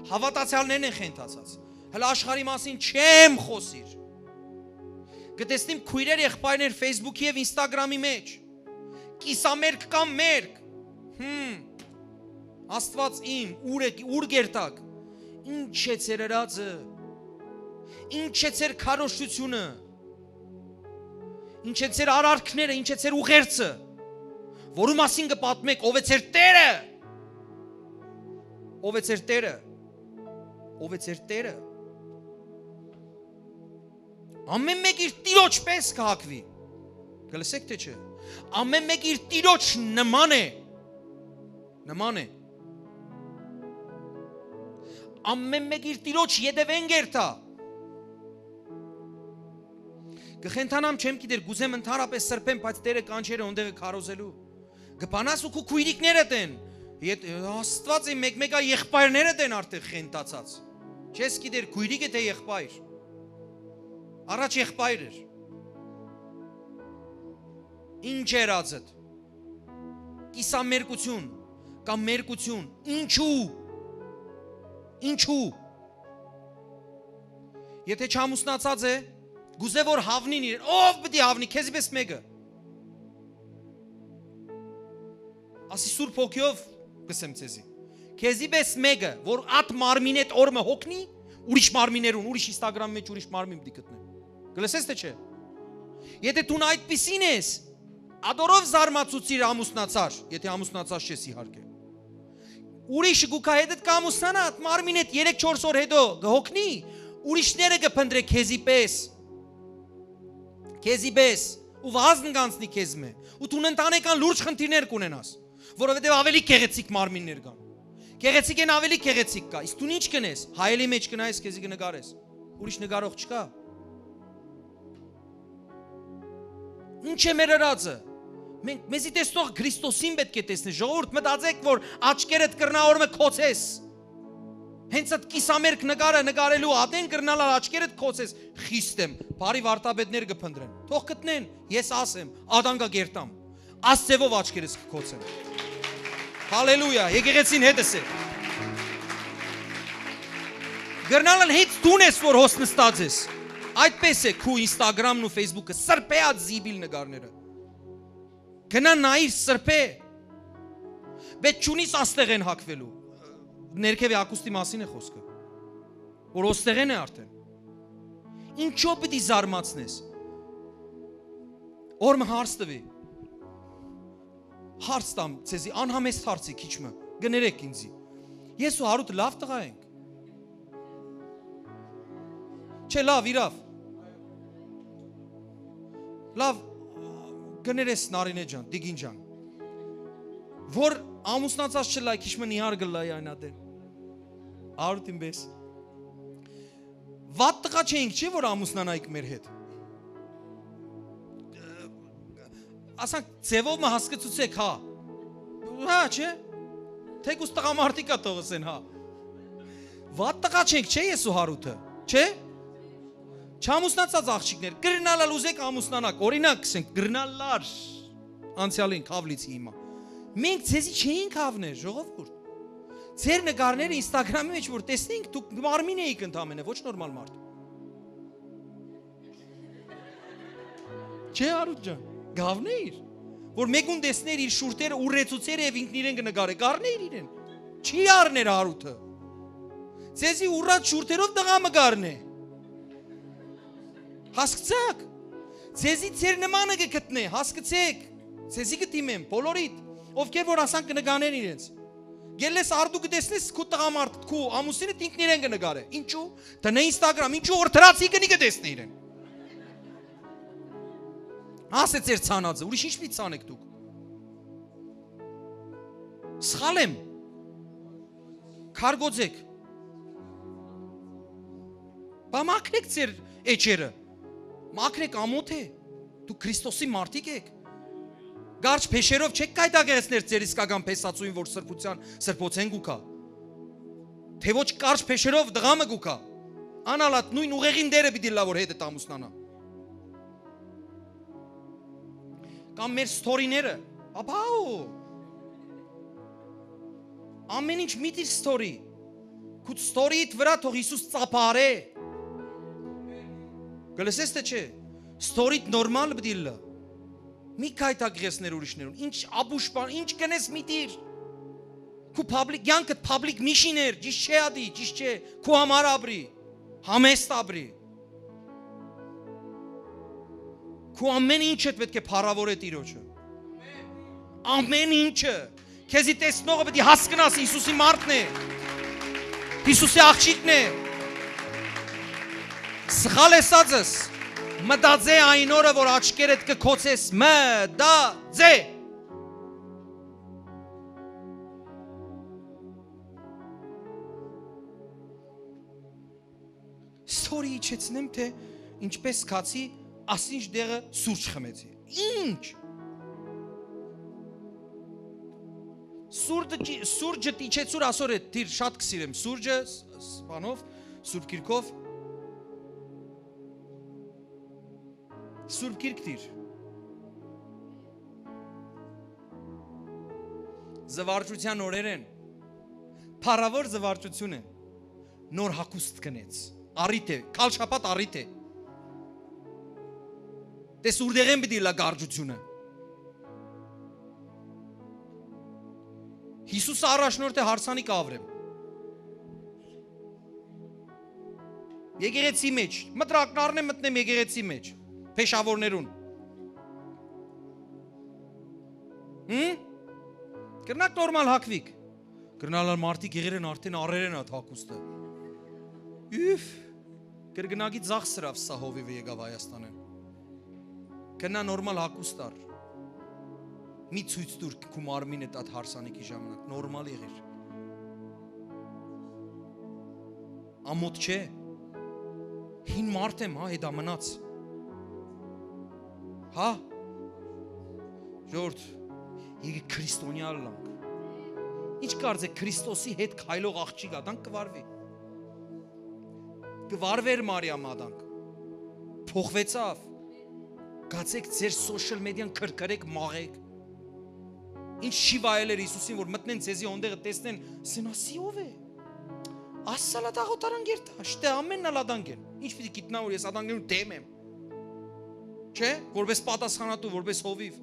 Հաւատացյալներն են խենթացած։ Հələ աշխարհի մասին չեմ խոսիր։ Կտեսնիմ քոյրեր, եղբայրներ Facebook-ի եւ Instagram-ի մէջ, կիսամերկ կամ մերկ։ Հմ։ Աստուած իմ, ո՞ւր է, ո՞ւր կերտակ։ Ի՞նչ է ձեր ըրածը։ Ի՞նչ է ձեր քարոզչությունը։ Ի՞նչ է ձեր արարքները, ի՞նչ է ձեր ուղերձը, որու մասին կը պատմեք, ո՞վ է ձեր Տերը։ Ո՞վ է ձեր Տերը։ Ո՞վ է ձեր Տերը։ Ամեն մէկ իր տիրոջ պէս կը հագուի։ Կը լսեք թէ չէ։ Ամեն մէկ իր տիրոջ նման է։ Նման է։ Ամեն մէկ իր տիրոջ ետեւէն կերթայ։ Կը խենթանամ, չեմ գիտեր, կ'ուզեմ ընդհանրապէս սրբեմ, բայց Տերը կանչեր է ոնտեղը քարոզելու։ Կը բանաս ու քու քոյրիկներդ են։ Ետ-, Աստուած է, մեկ-մեկա եղբայրներդ են արդեն խենթացած։ Չես գիտեր քոյրիկ է թէ եղբայր։ Առաջ եղբայր էր։ Ի՞նչ էր ածդ։ Կիսամերկություն կամ մերկություն։ Ինչու։ Ինչու։ Եթե չամուսնացած է, գուզե որ հավնին իրեն, ո՞վ պիտի հավնի, քեզի պէս մէկը։ Ասի Սուրբ Հոգիով կ'ըսեմ ձեզի։ Քեզի պէս մէկը, որ ատ մարմինէդ օր մը հոգնի, ուրիշ մարմիներուն, ուրիշ Instagram-ի մէջ ուրիշ մարմին պիտի գտնե։ Կը լսես թէ չէ։ Եթե դուն այդպիսին ես, ադորով զարմացուցիր ամուսնացար, եթե ամուսնացած չես իհարկե։ Ուրիշը գուկա հետդ կամուսնանա, ատ մարմին հետ երեք չորս օր հետո կը հոգնի, ուրիշները կը փնտրե քեզի պէս, քեզի պէս, ու վազն կանցնի քեզ մէ, ու դուն ընտանեկան լուրջ խնդիրներ կունենաս, որովհետև ավելի գեղեցիկ մարմիններ կան։ Գեղեցիկ են ավելի գեղեցիկ կա, իսկ դուն ինչ կնես, հայելի մեջ կնայես, քեզի կնկարես, ուրիշ նկարող չկա։ Ինչ է մեր ըրածը։ Մենք, մեզի տեսնող Քրիստոսին պէտք է տեսնի։ Ժողովուրդ, մտածեք, որ աչքերդ կրնայ օր մը կ'օծես։ Հենց այդ կիսամերկ նկարը նկարելու ատեն կրնայ ալ աչքերդ կ'օծես։ Խիստ եմ, բարի վարդապետներ կը փնտռեմ։ Թող գտնեն, ես ասեմ, ատան կերտամ։ Աստեւով աչքերս կ'օծեմ։ Հալելույա, եկեղեցին հետս է։ Կրնայ ալ հենց դուն ես, որ հոս նստած ես։ Այդպես է քու Instagram-ն ու Facebook-ը, սրբեած զիպիլ նկարները։ Գնա նայիր սրբէ, բայց չունիս աստեղեն հագուելու։ Ներքեւի հագուստի մասին է խոսքը, որ օստեղեն է արդեն։ Ինչո՞վ պիտի զարմացնես։ Օր մը հարց տուի։ Հարց տամ ձեզի, անհամեստ հարց է քիչ մը, կներեք ինձի։ Ես ու Հարութ լաւ տղայ ենք։ Չէ, լաւ, իրաւ։ Լաւ, կներես Նարինէ ջան, Տիկին ջան, որ ամուսնացած չլայ, քիչ մը նիհար կլայ այն ատեն։ Հարութ ին պէս։ Վատ տղայ չենք, չէ՞, որ ամուսնանայք մեր հետ։ Ասանք, ձևով մը հասկցուցեք, հա։ Հա, չէ՞։ Թեկուզ տղամարդիկա թողսեն, հա։ Վատ տղայ չենք, չէ՞, ես ու Հարութը, չէ՞։ Չամուսնացած աղջիկներ, կրնալ ալ ուզեք ամուսնանաք, օրինակ, ասենք, կրնալ լար անցյալին քավլիցի հիմա։ Մենք ձեզի չէինք հավներ, ժողովուրդ։ Ձեր նկարները Instagram-ի մեջ որ տեսնենք, դուք մարմին էիք ընդամենը, ոչ նորմալ մարդ։ Չէ, Արութ ջան, գավնեիր, որ մեկուն տեսներ իր շուրթերը, ուրեցուցեր եւ ինքն իրեն կնկարե, գարնեիր իրեն։ Չի առներ Արութը։ Ձեզի ուրած շուրթերով տղայ մը գարնէ։ Հասկցաք։ Ձեզի ձեր նմանը կը գտնէ, հասկցեք։ Ձեզի կը դիմեմ, բոլորիդ, ովքեր որ ասանք կը նկանեն իրենց։ Գելլես արդու կը տեսնես քու տղամարդ, քու ամուսինդ ինքն իրեն կը նկարէ։ Ինչու՞։ Դնե Instagram, ինչու՞ որ դրացի կնի կը տեսնէ իրեն։ Ասե ձեր ցանածը, ուրիշ ինչ պիտի ցանեք դուք։ Սխալ եմ։ Քարգոծեք։ Բա մաքրեք ձեր էջերը։ Մաքրեք, ամոթ է։ Դուք Քրիստոսի մարդիկ եք։ Կարճ փեշերով չեք կայտակեցներ ձեր իսկական փեսացոյին, որ սրբության, սրբոցեն կու գայ։ Թէ ոչ կարճ փեշերով տղայ մը կու գայ։ Անալատ նոյն ուղեղին դերը պիտի լա, որ հետդ ամուսնանայ։ Կամ մեր story-ները, ապա ու ամեն ինչ մի դիր story։ Քու story-դ վրա թող Յիսուս ծափարէ։ Կը լսես թէ չէ։ Story-դ նորմալ պիտի լա։ Մի քայթակղեցներ ուրիշներուն։ Ինչ աբուշ բան, ինչ կնես մի դիր։ Քու public, կեանքդ public մի շիներ, ճիշտ չէ ատի, ճիշտ չէ։ Քու համար ապրի, համեստ ապրի։ Քու ամեն ինչդ պէտք է փառաւորե Տիրոջը։ Ամեն ինչը։ Քեզի տեսնողը պիտի հասկնաս Յիսուսի մարդն է։ Յիսուսի աղջիկն է։ Սխալ եսածս, մտածէ այն օրը, որ աչքերդ կը կոչես, մտածէ։ Story իջեցնեմ, թէ ինչպես գացի, ասինչ դեղը սուրճ խմեցի։ Ինչ։ Սուրճը, սուրճը իջեցուր, ասոր է, դիր շատ կսիրեմ սուրճը, ս-, ս-, բանով, Սուրբ Գիրքով։ Սուրբ Գիրք դիր։ Զվարճության օրեր են։ Փառաւոր զվարճություն է։ Նոր հագուստ կնեց։ Առիթ է, քալ շաբաթ առիթ է։ Տես ուրդեղեն պիտի լա գարճությունը։ Յիսուսը առաջնորդ է, հարսանիք ը Աւրէմ։ Եկեղեցի մեջ, մտրակն առնեմ, մտնեմ եկեղեցի մեջ, փեշաւորներուն։ Հմ։ Կրնակ նորմալ հագուիք։ Կրնալ ալ մարդիկ եղեր են արդեն առեր են այդ հագուստը։ Իֆ։ Կրկնակի ձախ սրավ սա հովիվը եկավ Հայաստանեն։ Կնա նորմալ հագուստ առ։ Մի ցույց տուր քու մարմինդ այդ հարսանիքի ժամանակ, նորմալ եղիր։ Ամոթ չէ։ Հին մարդ եմ, հա, հետամնաց։ Հա, Ժողովուրդ, եկեք քրիստոնեա ըլլանք։ Ի՞նչ կարծէք, Քրիստոսի հետ քայլող աղջիկ ատանք կը վարուի։ Կը վարուեր Մարիամը ատանք։ Փոխուեցաւ։ Գացէք ձեր social media-ն քրքրէք, մաղէք։ Ինչ չի վայելեր Յիսուսին, որ մտնեն ձեզի հոնդեղը տեսնեն, սեն ասի ո՞վ է։ Ասա լա դաղ օտարան գերտա, աշտե ամենն ալ ատանք են։ Ինչ պիտի գիտնա, որ ես ատանքներուն դեմ եմ։ Չէ՞, որպես պատասխանատու, որպես հովիվ։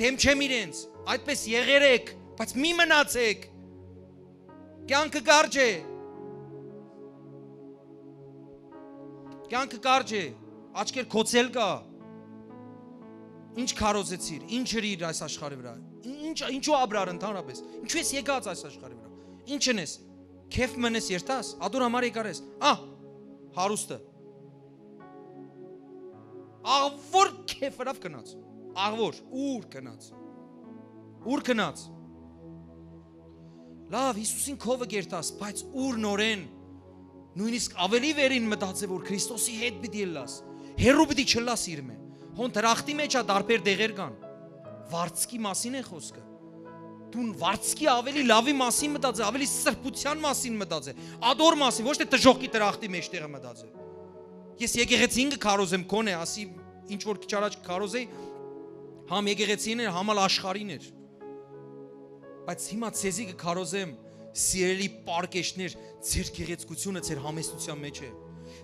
Դեմ չեմ իրենց, այդպես եղեր եք, բայց մի մնացեք։ Կյանքը կարճ է։ Կյանքը կարճ է, աչքեր գոցել կայ։ Ինչ քարոզեցիր, ինչ ըրիր այս աշխարհի վրա, ինչ, ինչու ապրար ընդհանրապես, ինչու ես եկած այս աշխարհի վրա, ինչ ընես, քեֆ մնես երթաս, ադոր համար եկար ես, ա, հարուստը, աղ որ քեֆ վրավ գնաց, աղ որ, ուր գնաց, ուր գնաց, լավ, Յիսուսին քովը կերտաս, բայց ուր նորեն, նույնիսկ ավելի վերին մտածե, որ Քրիստոսի հետ պիտի ըլլաս, հեռու պիտի չըլլաս իրմէ։ Հոն դրախտի մեջ ա, տարբեր դեղեր կան։ Վարձքի մասին է խոսքը։ Դուն վարձքի ավելի լավի մասին մտածե, ավելի սրբության մասին մտածե, ադոր մասին, ոչ թե դժոխքի դրախտի մեջտեղը մտածե։ Ես եկեղեցին կը քարոզեմ քոնէ, ասի ինչ որ քիչ առաջ կը քարոզեի, համ եկեղեցին էր, համ ալ աշխարհին էր։ Բայց հիմա ձեզի կը քարոզեմ, սիրելի պարկեշներ, ձեր գեղեցկությունը ձեր համեստության մեջ է։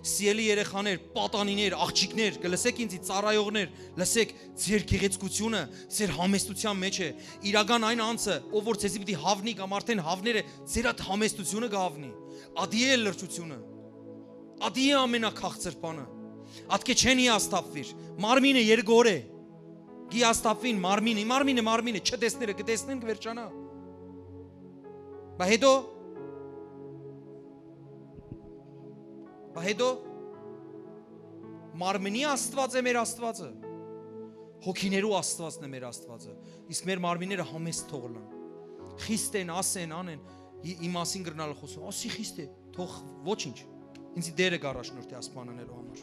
Սիրելի երեխաներ, պատանիներ, աղջիկներ, կը լսեք ինձի, ծառայողներ, լսեք, ձեր գեղեցկությունը ձեր համեստության մեջ է։ Իրական այն անձը, ով որ ձեզի պիտի հավնի կամ արդեն հավներ է, ձեր այդ համեստությունը կը հավնի։ Ադի է լրջությունը։ Ադի է ամենաքաղցր բանը։ Ատկէ չեն հիասթափուիր։ Մարմինը երկու օր է։ Կի հիասթափուին մարմինը, մարմինը, մարմինը, չտեսները, կտեսնեն, կվերջանայ։ Բա հետո, բա հետո, մարմինի Աստուած է մեր Աստուածը, հոգիներու Աստուածն է մեր Աստուածը, իսկ մեր մարմինները համեստ թող ըլլան, խիստ են, ասեն, անեն, ի-, իմ մասին կրնալ խոսում, ասի խիստ է, թող ոչինչ, ինձի Տերը կառաջնորդի այս բան անելու համար։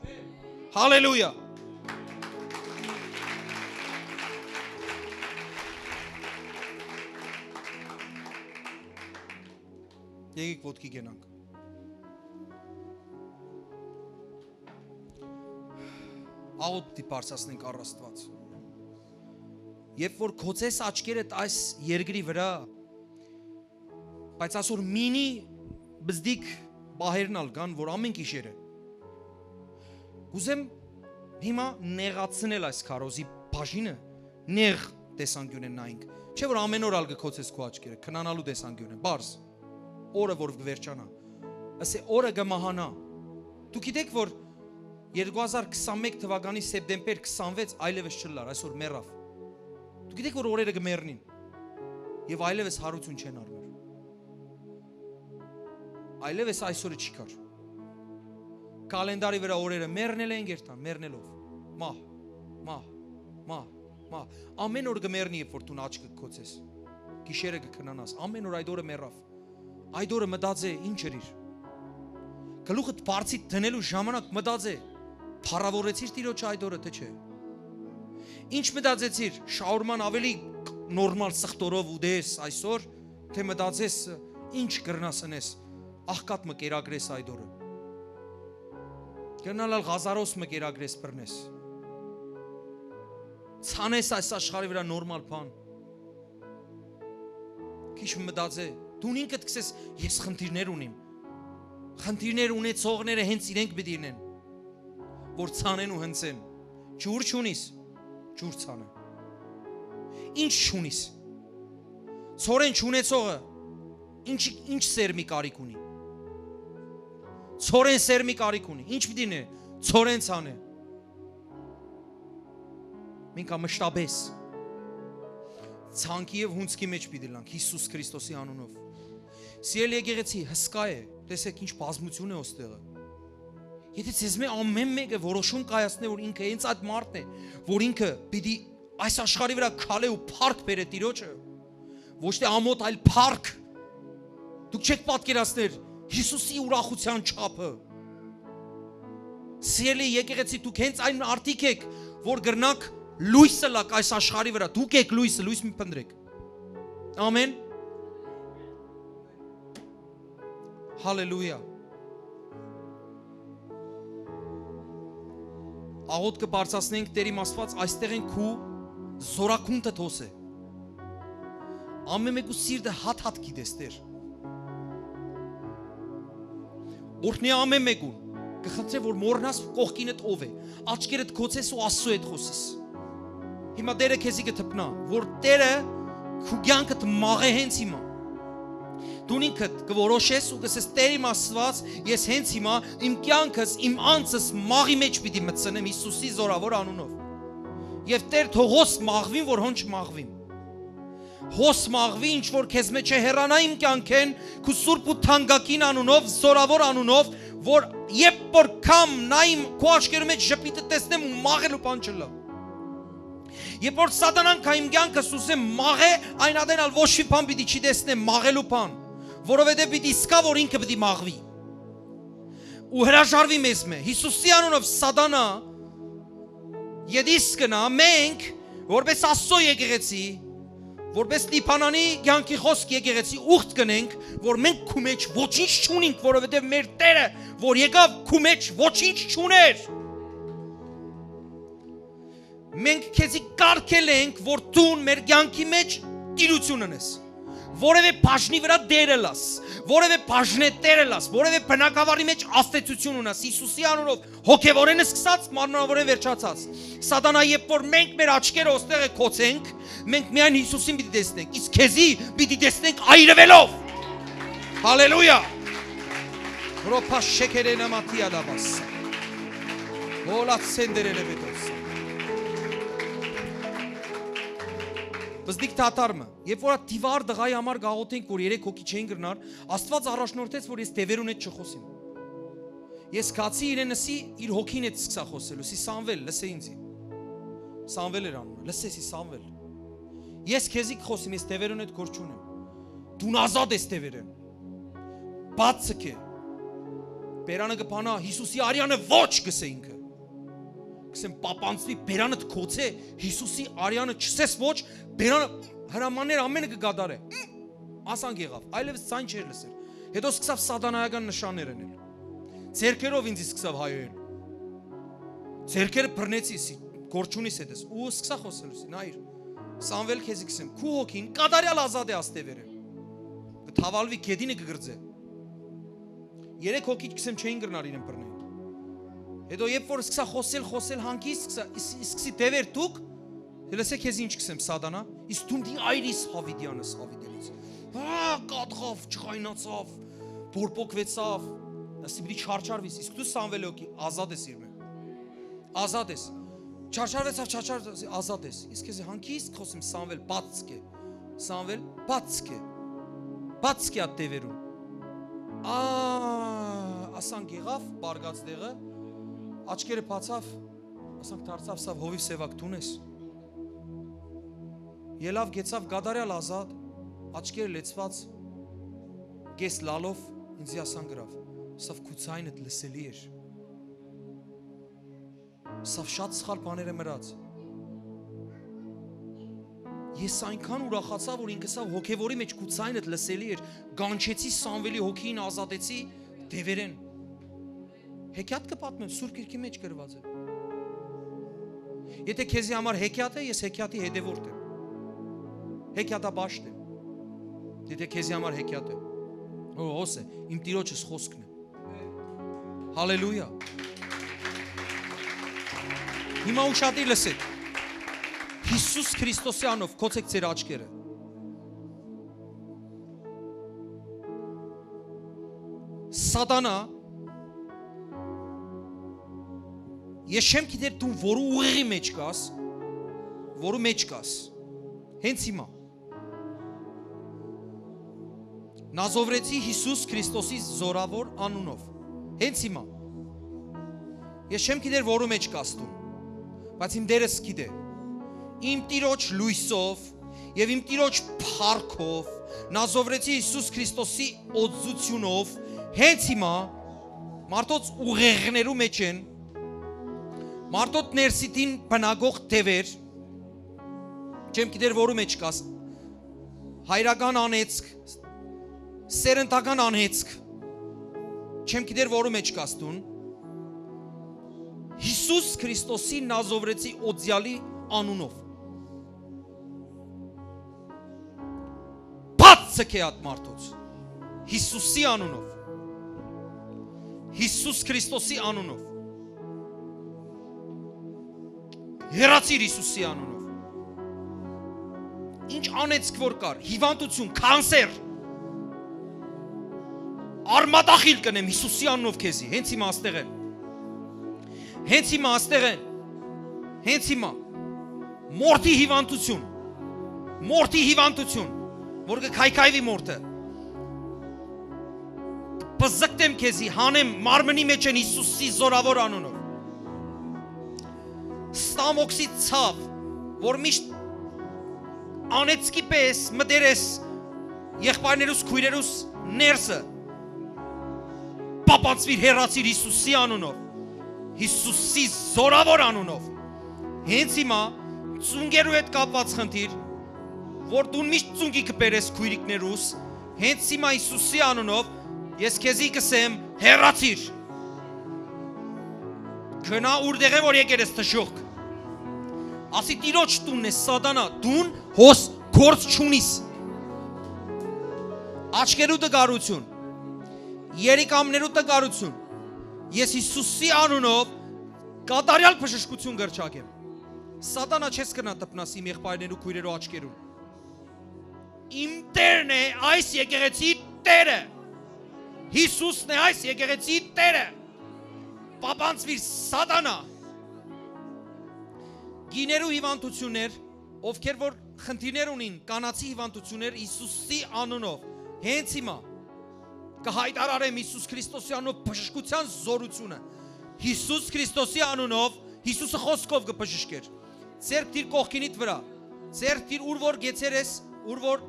Հալելույա։ Եկեք ոտքի կենանք։ Աղոտ պիտի բարձրացնենք առ Աստուած։ Երբ որ գոցես աչքերդ այս երկրի վրա, բայց ասոր մինի բզդիկ պահերն ալ կան, որ ամեն գիշերը կ'ուզեմ հիմա նեղացնել այս քարոզի բաժինը, նեղ տեսանկիւնէն նայենք։ Չէ՞ որ ամեն օր ալ կը գոցես քու աչքերը, քնանալու տեսանկիւնը, պարզ։ Օրը որ կը վերջանայ, ասէ, օրը կը մահանայ։ Դուք գիտեք, որ երկու հազար քսանմեկ թվականի սեպտեմբեր քսանվեց այլեւս չըլլար, այսօր մեռաւ։ Դուք գիտեք, որ օրերը կը մեռնին եւ այլեւս հարություն չեն առներ։ Այլեւս այսօրը չի գար։ Կալենդարի վրա օրերը մեռնել են, գերտան, մեռնելով։ Մահ, մահ, մահ, մահ։ Ամեն օր կը մեռնի, երբ որ դուն աչքը կկոցես։ Գիշերը կը քնանաս, ամեն օր այդ օրը մեռաւ։ Այդ օրը մտածէ, ինչ ըրիր։ Գլուխդ բարձի դնելու ժամանակ մտածէ, փառաւորեցիր Տիրոջը այդ օրը, թե չէ։ Ինչ մտածեցիր, շաուրման ավելի նորմալ սխտորով ուտես այսօր, թե մտածես, ինչ կրնաս ընես, աղքատ մը կերակրես այդ օրը։ Կրնալ ալ ղազարոս մը կերակրես բռնես։ Ցանես այս աշխարհի վրա նորմալ բան։ Քիչ մտածէ, դուն ինքդ կսես, ես խնդիրներ ունիմ։ Խնդիրներ ունեցողները հենց իրենք պիտի լինեն, որ ցանեն ու հնցեն։ Ջուր չունիս, ջուր ցանե։ Ինչ չունիս։ Ցորեն չունեցողը ինչ, ինչ սերմի կարիք ունի։ Ցորեն սերմի կարիք ունի։ Ինչ պիտի նե, ցորեն ցանե։ Մենք մշտապես ցանկի եւ հունցքի մեջ պիտի լանք Յիսուս Քրիստոսի անունով։ Սիրելի եկեղեցի, հսկայ է, տեսեք ինչ բազմություն է ոստեղը։ Եթե ձեզմէ ամեն մեկը որոշում կայացնէ, որ ինքը հենց այդ մարդն է, որ ինքը պիտի այս աշխարհի վրա քալէ ու փառք բերէ Տիրոջը, ոչ թե ամոթ, այլ փառք, դուք չեք պատկերացներ Յիսուսի ուրախության չափը։ Սիրելի եկեղեցի, դուք հենց այն մարդիկ եք, որ կրնաք լոյսը լաք այս աշխարհի վրա։ Դուք եք լոյսը, լոյս մի փնտրեք։ Ամեն։ Հալելույա։ Աղոթքը բարձրացնենք, Տեր իմ Աստուած, այստեղ ենք քու զորակունթը թոս է։ Ամեն մեկու սիրտը հատ-հատ գիտես, Տեր։ Օրհնի ամեն մեկուն։ Կը խնդրեմ, որ մոռնաս կողքինդ ով է։ Աչքերդ գոցես ու Աստծո հետ խօսիս։ Հիմա Տերը քեզի կը թփնայ, որ Տերը քու կեանքդ մաղ է հենց հիմա։ Դուն ինքդ կը որոշես ու կ'ըսես. «Տեր իմ Աստուած, ես հենց հիմա իմ կեանքս, իմ անձս մաղի մէջ պիտի մտցնեմ Յիսուսի զորաւոր անունով։ Եւ Տեր, թող հոս մաղվին, որ հոն չմաղվիմ։ Հոս մաղվի, ինչ որ քեզ մէջ է, հեռանայ իմ կեանքէն, քու սուրբ ու թանկագին անունով, զորաւոր անունով, որ երբ որ կամ նայեմ քու աչքերու մէջ, ժպիտը տեսնեմ ու մաղելու բան չըլլայ։ Երբ որ Սատանան կայ իմ կեանքս, ուզեմ մաղէ, այն ատեն ալ ոչ մի բան պիտի չի տեսնեմ, մաղելու բան, որովհետեւ պիտի զգայ, որ ինքը պիտի մաղվի։ Ու հրաժարվի մեզմէ։ Յիսուսի անունով, Սատանա, ետիս կնայ, մենք, որպես Աստծո եկեղեցի, որպես Լիբանանի կեանքի խօսք եկեղեցի, ուխտ կ'ընենք, որ մենք քու մէջ ոչինչ չունինք, որովհետեւ մեր Տերը, որ եկաւ, քու մէջ ոչինչ չունէր։ Մենք քեզի կարգել ենք, որ դուն մեր կեանքի մէջ տիրութիւն ընես, որեւէ բաժնի վրա տեր ըլլաս, որեւէ բաժնետեր ըլլաս, որեւէ բնակավարի մէջ ազդեցութիւն ունես, Յիսուսի անունով, հոգեւորեն սկսած, մարմնավորեն վերջացած։ Սատանա, երբ որ մենք մեր աչքերը ոստեղ է գոցենք, մենք միայն Յիսուսին պիտի տեսնենք, իսկ քեզի պիտի տեսնենք այրուելով։ Հալելույա։ Ռոփա շեքերենամաթի ադաբաս։ Հոլա ցենդերելե վետոսա։ Բզդիկ թաթար մը, երբ որ դիվար տղայի համար գաղութենք, որ երեք հոգի չեն կրնար, Աստված առաջնորդեց, որ ես տևերուն հետ չխոսեմ։ Ես գացի իրեն, ըսի, իր հոգին հետ սկսա խոսել, ըսի. «Սամվել, լսե ինձի»։ Սամվել էր անունը, լսե, ըսի, Սամվել, ես քեզի կխոսեմ, ես տևերուն հետ գործ չունեմ։ Դուն ազատ ես տևերեն։ Բաց ցկե։ Բերանը կփանա, Յիսուսի արեանը ոչ, կսե ինքը։ Կսեմ, պապանցնի, բերանդ կոցե, Յիսուսի արեանը չսես ոչ, բերանը հրամաններ ամենը կկատարե։ Ասանք եղավ, այլևս ցայն չէր լսել։ Հետո սկսավ սատանայական նշաններ էնել։ Ձերքերով ինձ սկսավ հայոյել։ Ձերքերը բռնեցի, սի, գործ չունիս հետս, ու սկսա խոսել, սի, նայիր, Սամվել, քեզի կսեմ, քու հոգին կատարյալ ազատ է աստեւերեն։ Կթավալվի, գետինը կգրձե։ Երեք հոգի, կսեմ, չէին կրնար իրեն բռնել։ Հետո երբ որ սկսա խոսել, խոսել, հանկի սկսա, իս-, սկսի դևեր դուք, լսե քեզ ինչ կսեմ, սատանա, իսկ դու դի այրիս հավիտյանս հավիտենից։ Հա, կատղավ, չխայնացավ, բորբոքվեցավ, ասի պիտի չարչարվիս, իսկ դու, Սամվել, հոգի, ազատ ես իր մէ։ Ազատ ես։ Չարչարվեցավ, չարչարվեցավ, ազատ ես։ Իսկ քեզ հանկի իսկ խոսեմ, Սամվել, բաց կե։ Սամվել, բաց կե։ Բաց կե ատ դևերուն։ Ա, ասանք եղավ, բարգած դեղը, աչքերը բացավ, ասանք դարձավ, սա հովիվ սևակ դուն ես։ Ելավ գեցավ կատարյալ ազատ, աչքերը լեցված, կես լալով, ինձի ասան գրավ, սա քու ցայնդ լսելի էր։ Սա շատ սխալ բաներ եմ ըրած։ Ես այնքան ուրախացա, որ ինքը սա հոգևորի մեջ քու ցայնդ լսելի էր, կանչեցի Սամվելի հոգին, ազատեցի դևերեն։ Հեքիաթ կը պատմեմ, Սուրբ Գիրքի մեջ գրված է։ Եթե քեզի համար հեքիաթ է, ես հեքիաթի հետևորդ եմ։ Հեքիաթաբաշտ եմ։ Եթե քեզի համար հեքիաթ է, ո-, հոս է, իմ Տիրոջս խոսքն է։ Հալելույա։ Հիմա ուշադիր լսեք։ Յիսուս Քրիստոսի անով կոցեք ձեր աչքերը։ Սատանա, ես չեմ գիտեր դու որու ուղեղի մեջ կաս, որու մեջ կաս։ Հենց հիմա։ Նազովրեցի Յիսուս Քրիստոսի զորավոր անունով։ Հենց հիմա։ Ես չեմ գիտեր որու մեջ կաս դու, բայց իմ Տերս գիտե։ Իմ Տիրոջ լույսով եւ իմ Տիրոջ փառքով, Նազովրեցի Յիսուս Քրիստոսի օծությունով, հենց հիմա մարդոց ուղեղներու մեջ են, մարդոց ներսիտին բնակող դևեր, Չեմ գիտեր որու մեջ կաս, հայրական անեծք, սերնդական անեծք, չեմ գիտեր որու մեջ կաս դուն, Յիսուս Քրիստոսի Նազովրեցի օծեալի անունով, բաց ցկե այդ մարդոց, Յիսուսի անունով, Յիսուս Քրիստոսի անունով, հեռացիր Յիսուսի անունով։ Ինչ անեծք որ կար, հիվանդություն, կանսեր, արմատախիլ կ'ընեմ Յիսուսի անունով քեզի, հենց հիմա աստեղէն։ Հենց հիմա աստեղէն։ Հենց հիմա։ Մորթի հիվանդություն։ Մորթի հիվանդություն, որ կը քայքայվի մորթը։ Պզկտեմ քեզի, հանեմ մարմնի մեջ են Յիսուսի զորաւոր անունով։ Ստամոքսի ցաւ, որ միշտ անեծքի պէս մտեր ես եղբայրներուս, քոյրերուս ներսը, պապանցվիր, հեռացիր Յիսուսի անունով, Յիսուսի զորաւոր անունով։ Հենց հիմա ծունկերու հետ կապուած խնդիր, որ դուն միշտ ծունկի կը բերես քոյրիկներուս, հենց հիմա Յիսուսի անունով ես քեզի կ'ըսեմ, հեռացիր։ Գնա ուրտեղէ որ եկեր ես, թշուղք։ Ասի Տիրոջ տունն է, Սատանա, դուն հոս գործ չունիս։ Աչքերու տկարութիւն, երիկամներու տկարութիւն։ Ես Յիսուսի անունով կատարեալ բժշկութիւն կ'րճակեմ։ Սատանա, չես կրնար դպնաս իմ եղբայրներու, քոյրերու աչքերուն։ Իմ Տերն է այս եկեղեցի Տերը։ Յիսուսն է այս եկեղեցի Տերը։ Պապանցվիր, Սատանա։ Կիներու հիվանդություններ, ովքեր որ խնդիրներ ունին, կանացի հիվանդություններ, Յիսուսի անունով, հենց հիմա կը յայտարարեմ Յիսուս Քրիստոսի անունով բժշկութեան զօրութիւնը։ Յիսուս Քրիստոսի անունով, Յիսուսը խօսքով կը բժշկեր։ Ձեռք դիր կողքինիդ վրայ, ձեռք դիր ուր որ գեցեր ես, ուր որ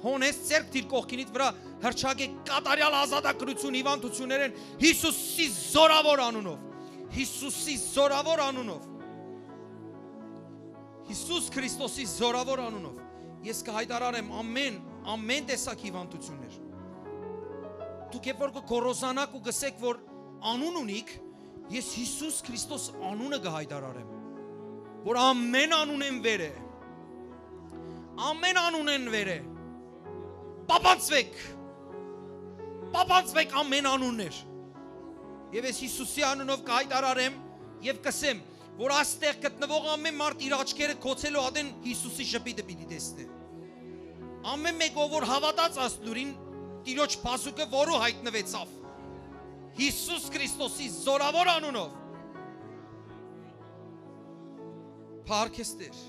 հոն ես, ձեռք դիր կողքինիդ վրայ, հրճակե կատարեալ ազատագրութիւն հիվանդություններէն Յիսուսի զորաւոր անունով։ Յիսուսի զորաւոր անունով։ Յիսուս Քրիստոսի զորաւոր անունով ես կը յայտարարեմ ամեն, ամեն տեսակ հիվանդություններ։ Դուք երբ որ կը գոռոզանաք ու կ'ըսէք որ անուն ունիք, ես Յիսուս Քրիստոս անունը կը յայտարարեմ, որ ամեն անունէն վեր է, ամեն անունէն վեր է, պապանցուեք, պապանցուեք ամեն անուններ։ Եւ ես Յիսուսի անունով կը յայտարարեմ եւ կ'ըսեմ, որ այստեղ գտնուող ամեն մարդ իր աչքերը գոցելու ատեն Յիսուսի ժպիտը պիտի տեսնէ։ Ամեն մէկ ով որ հաւատաց այս լուրին, Տիրոջ բազուկը որու յայտնուեցաւ, Յիսուս Քրիստոսի զորաւոր անունով։ Փառք ես Տեր։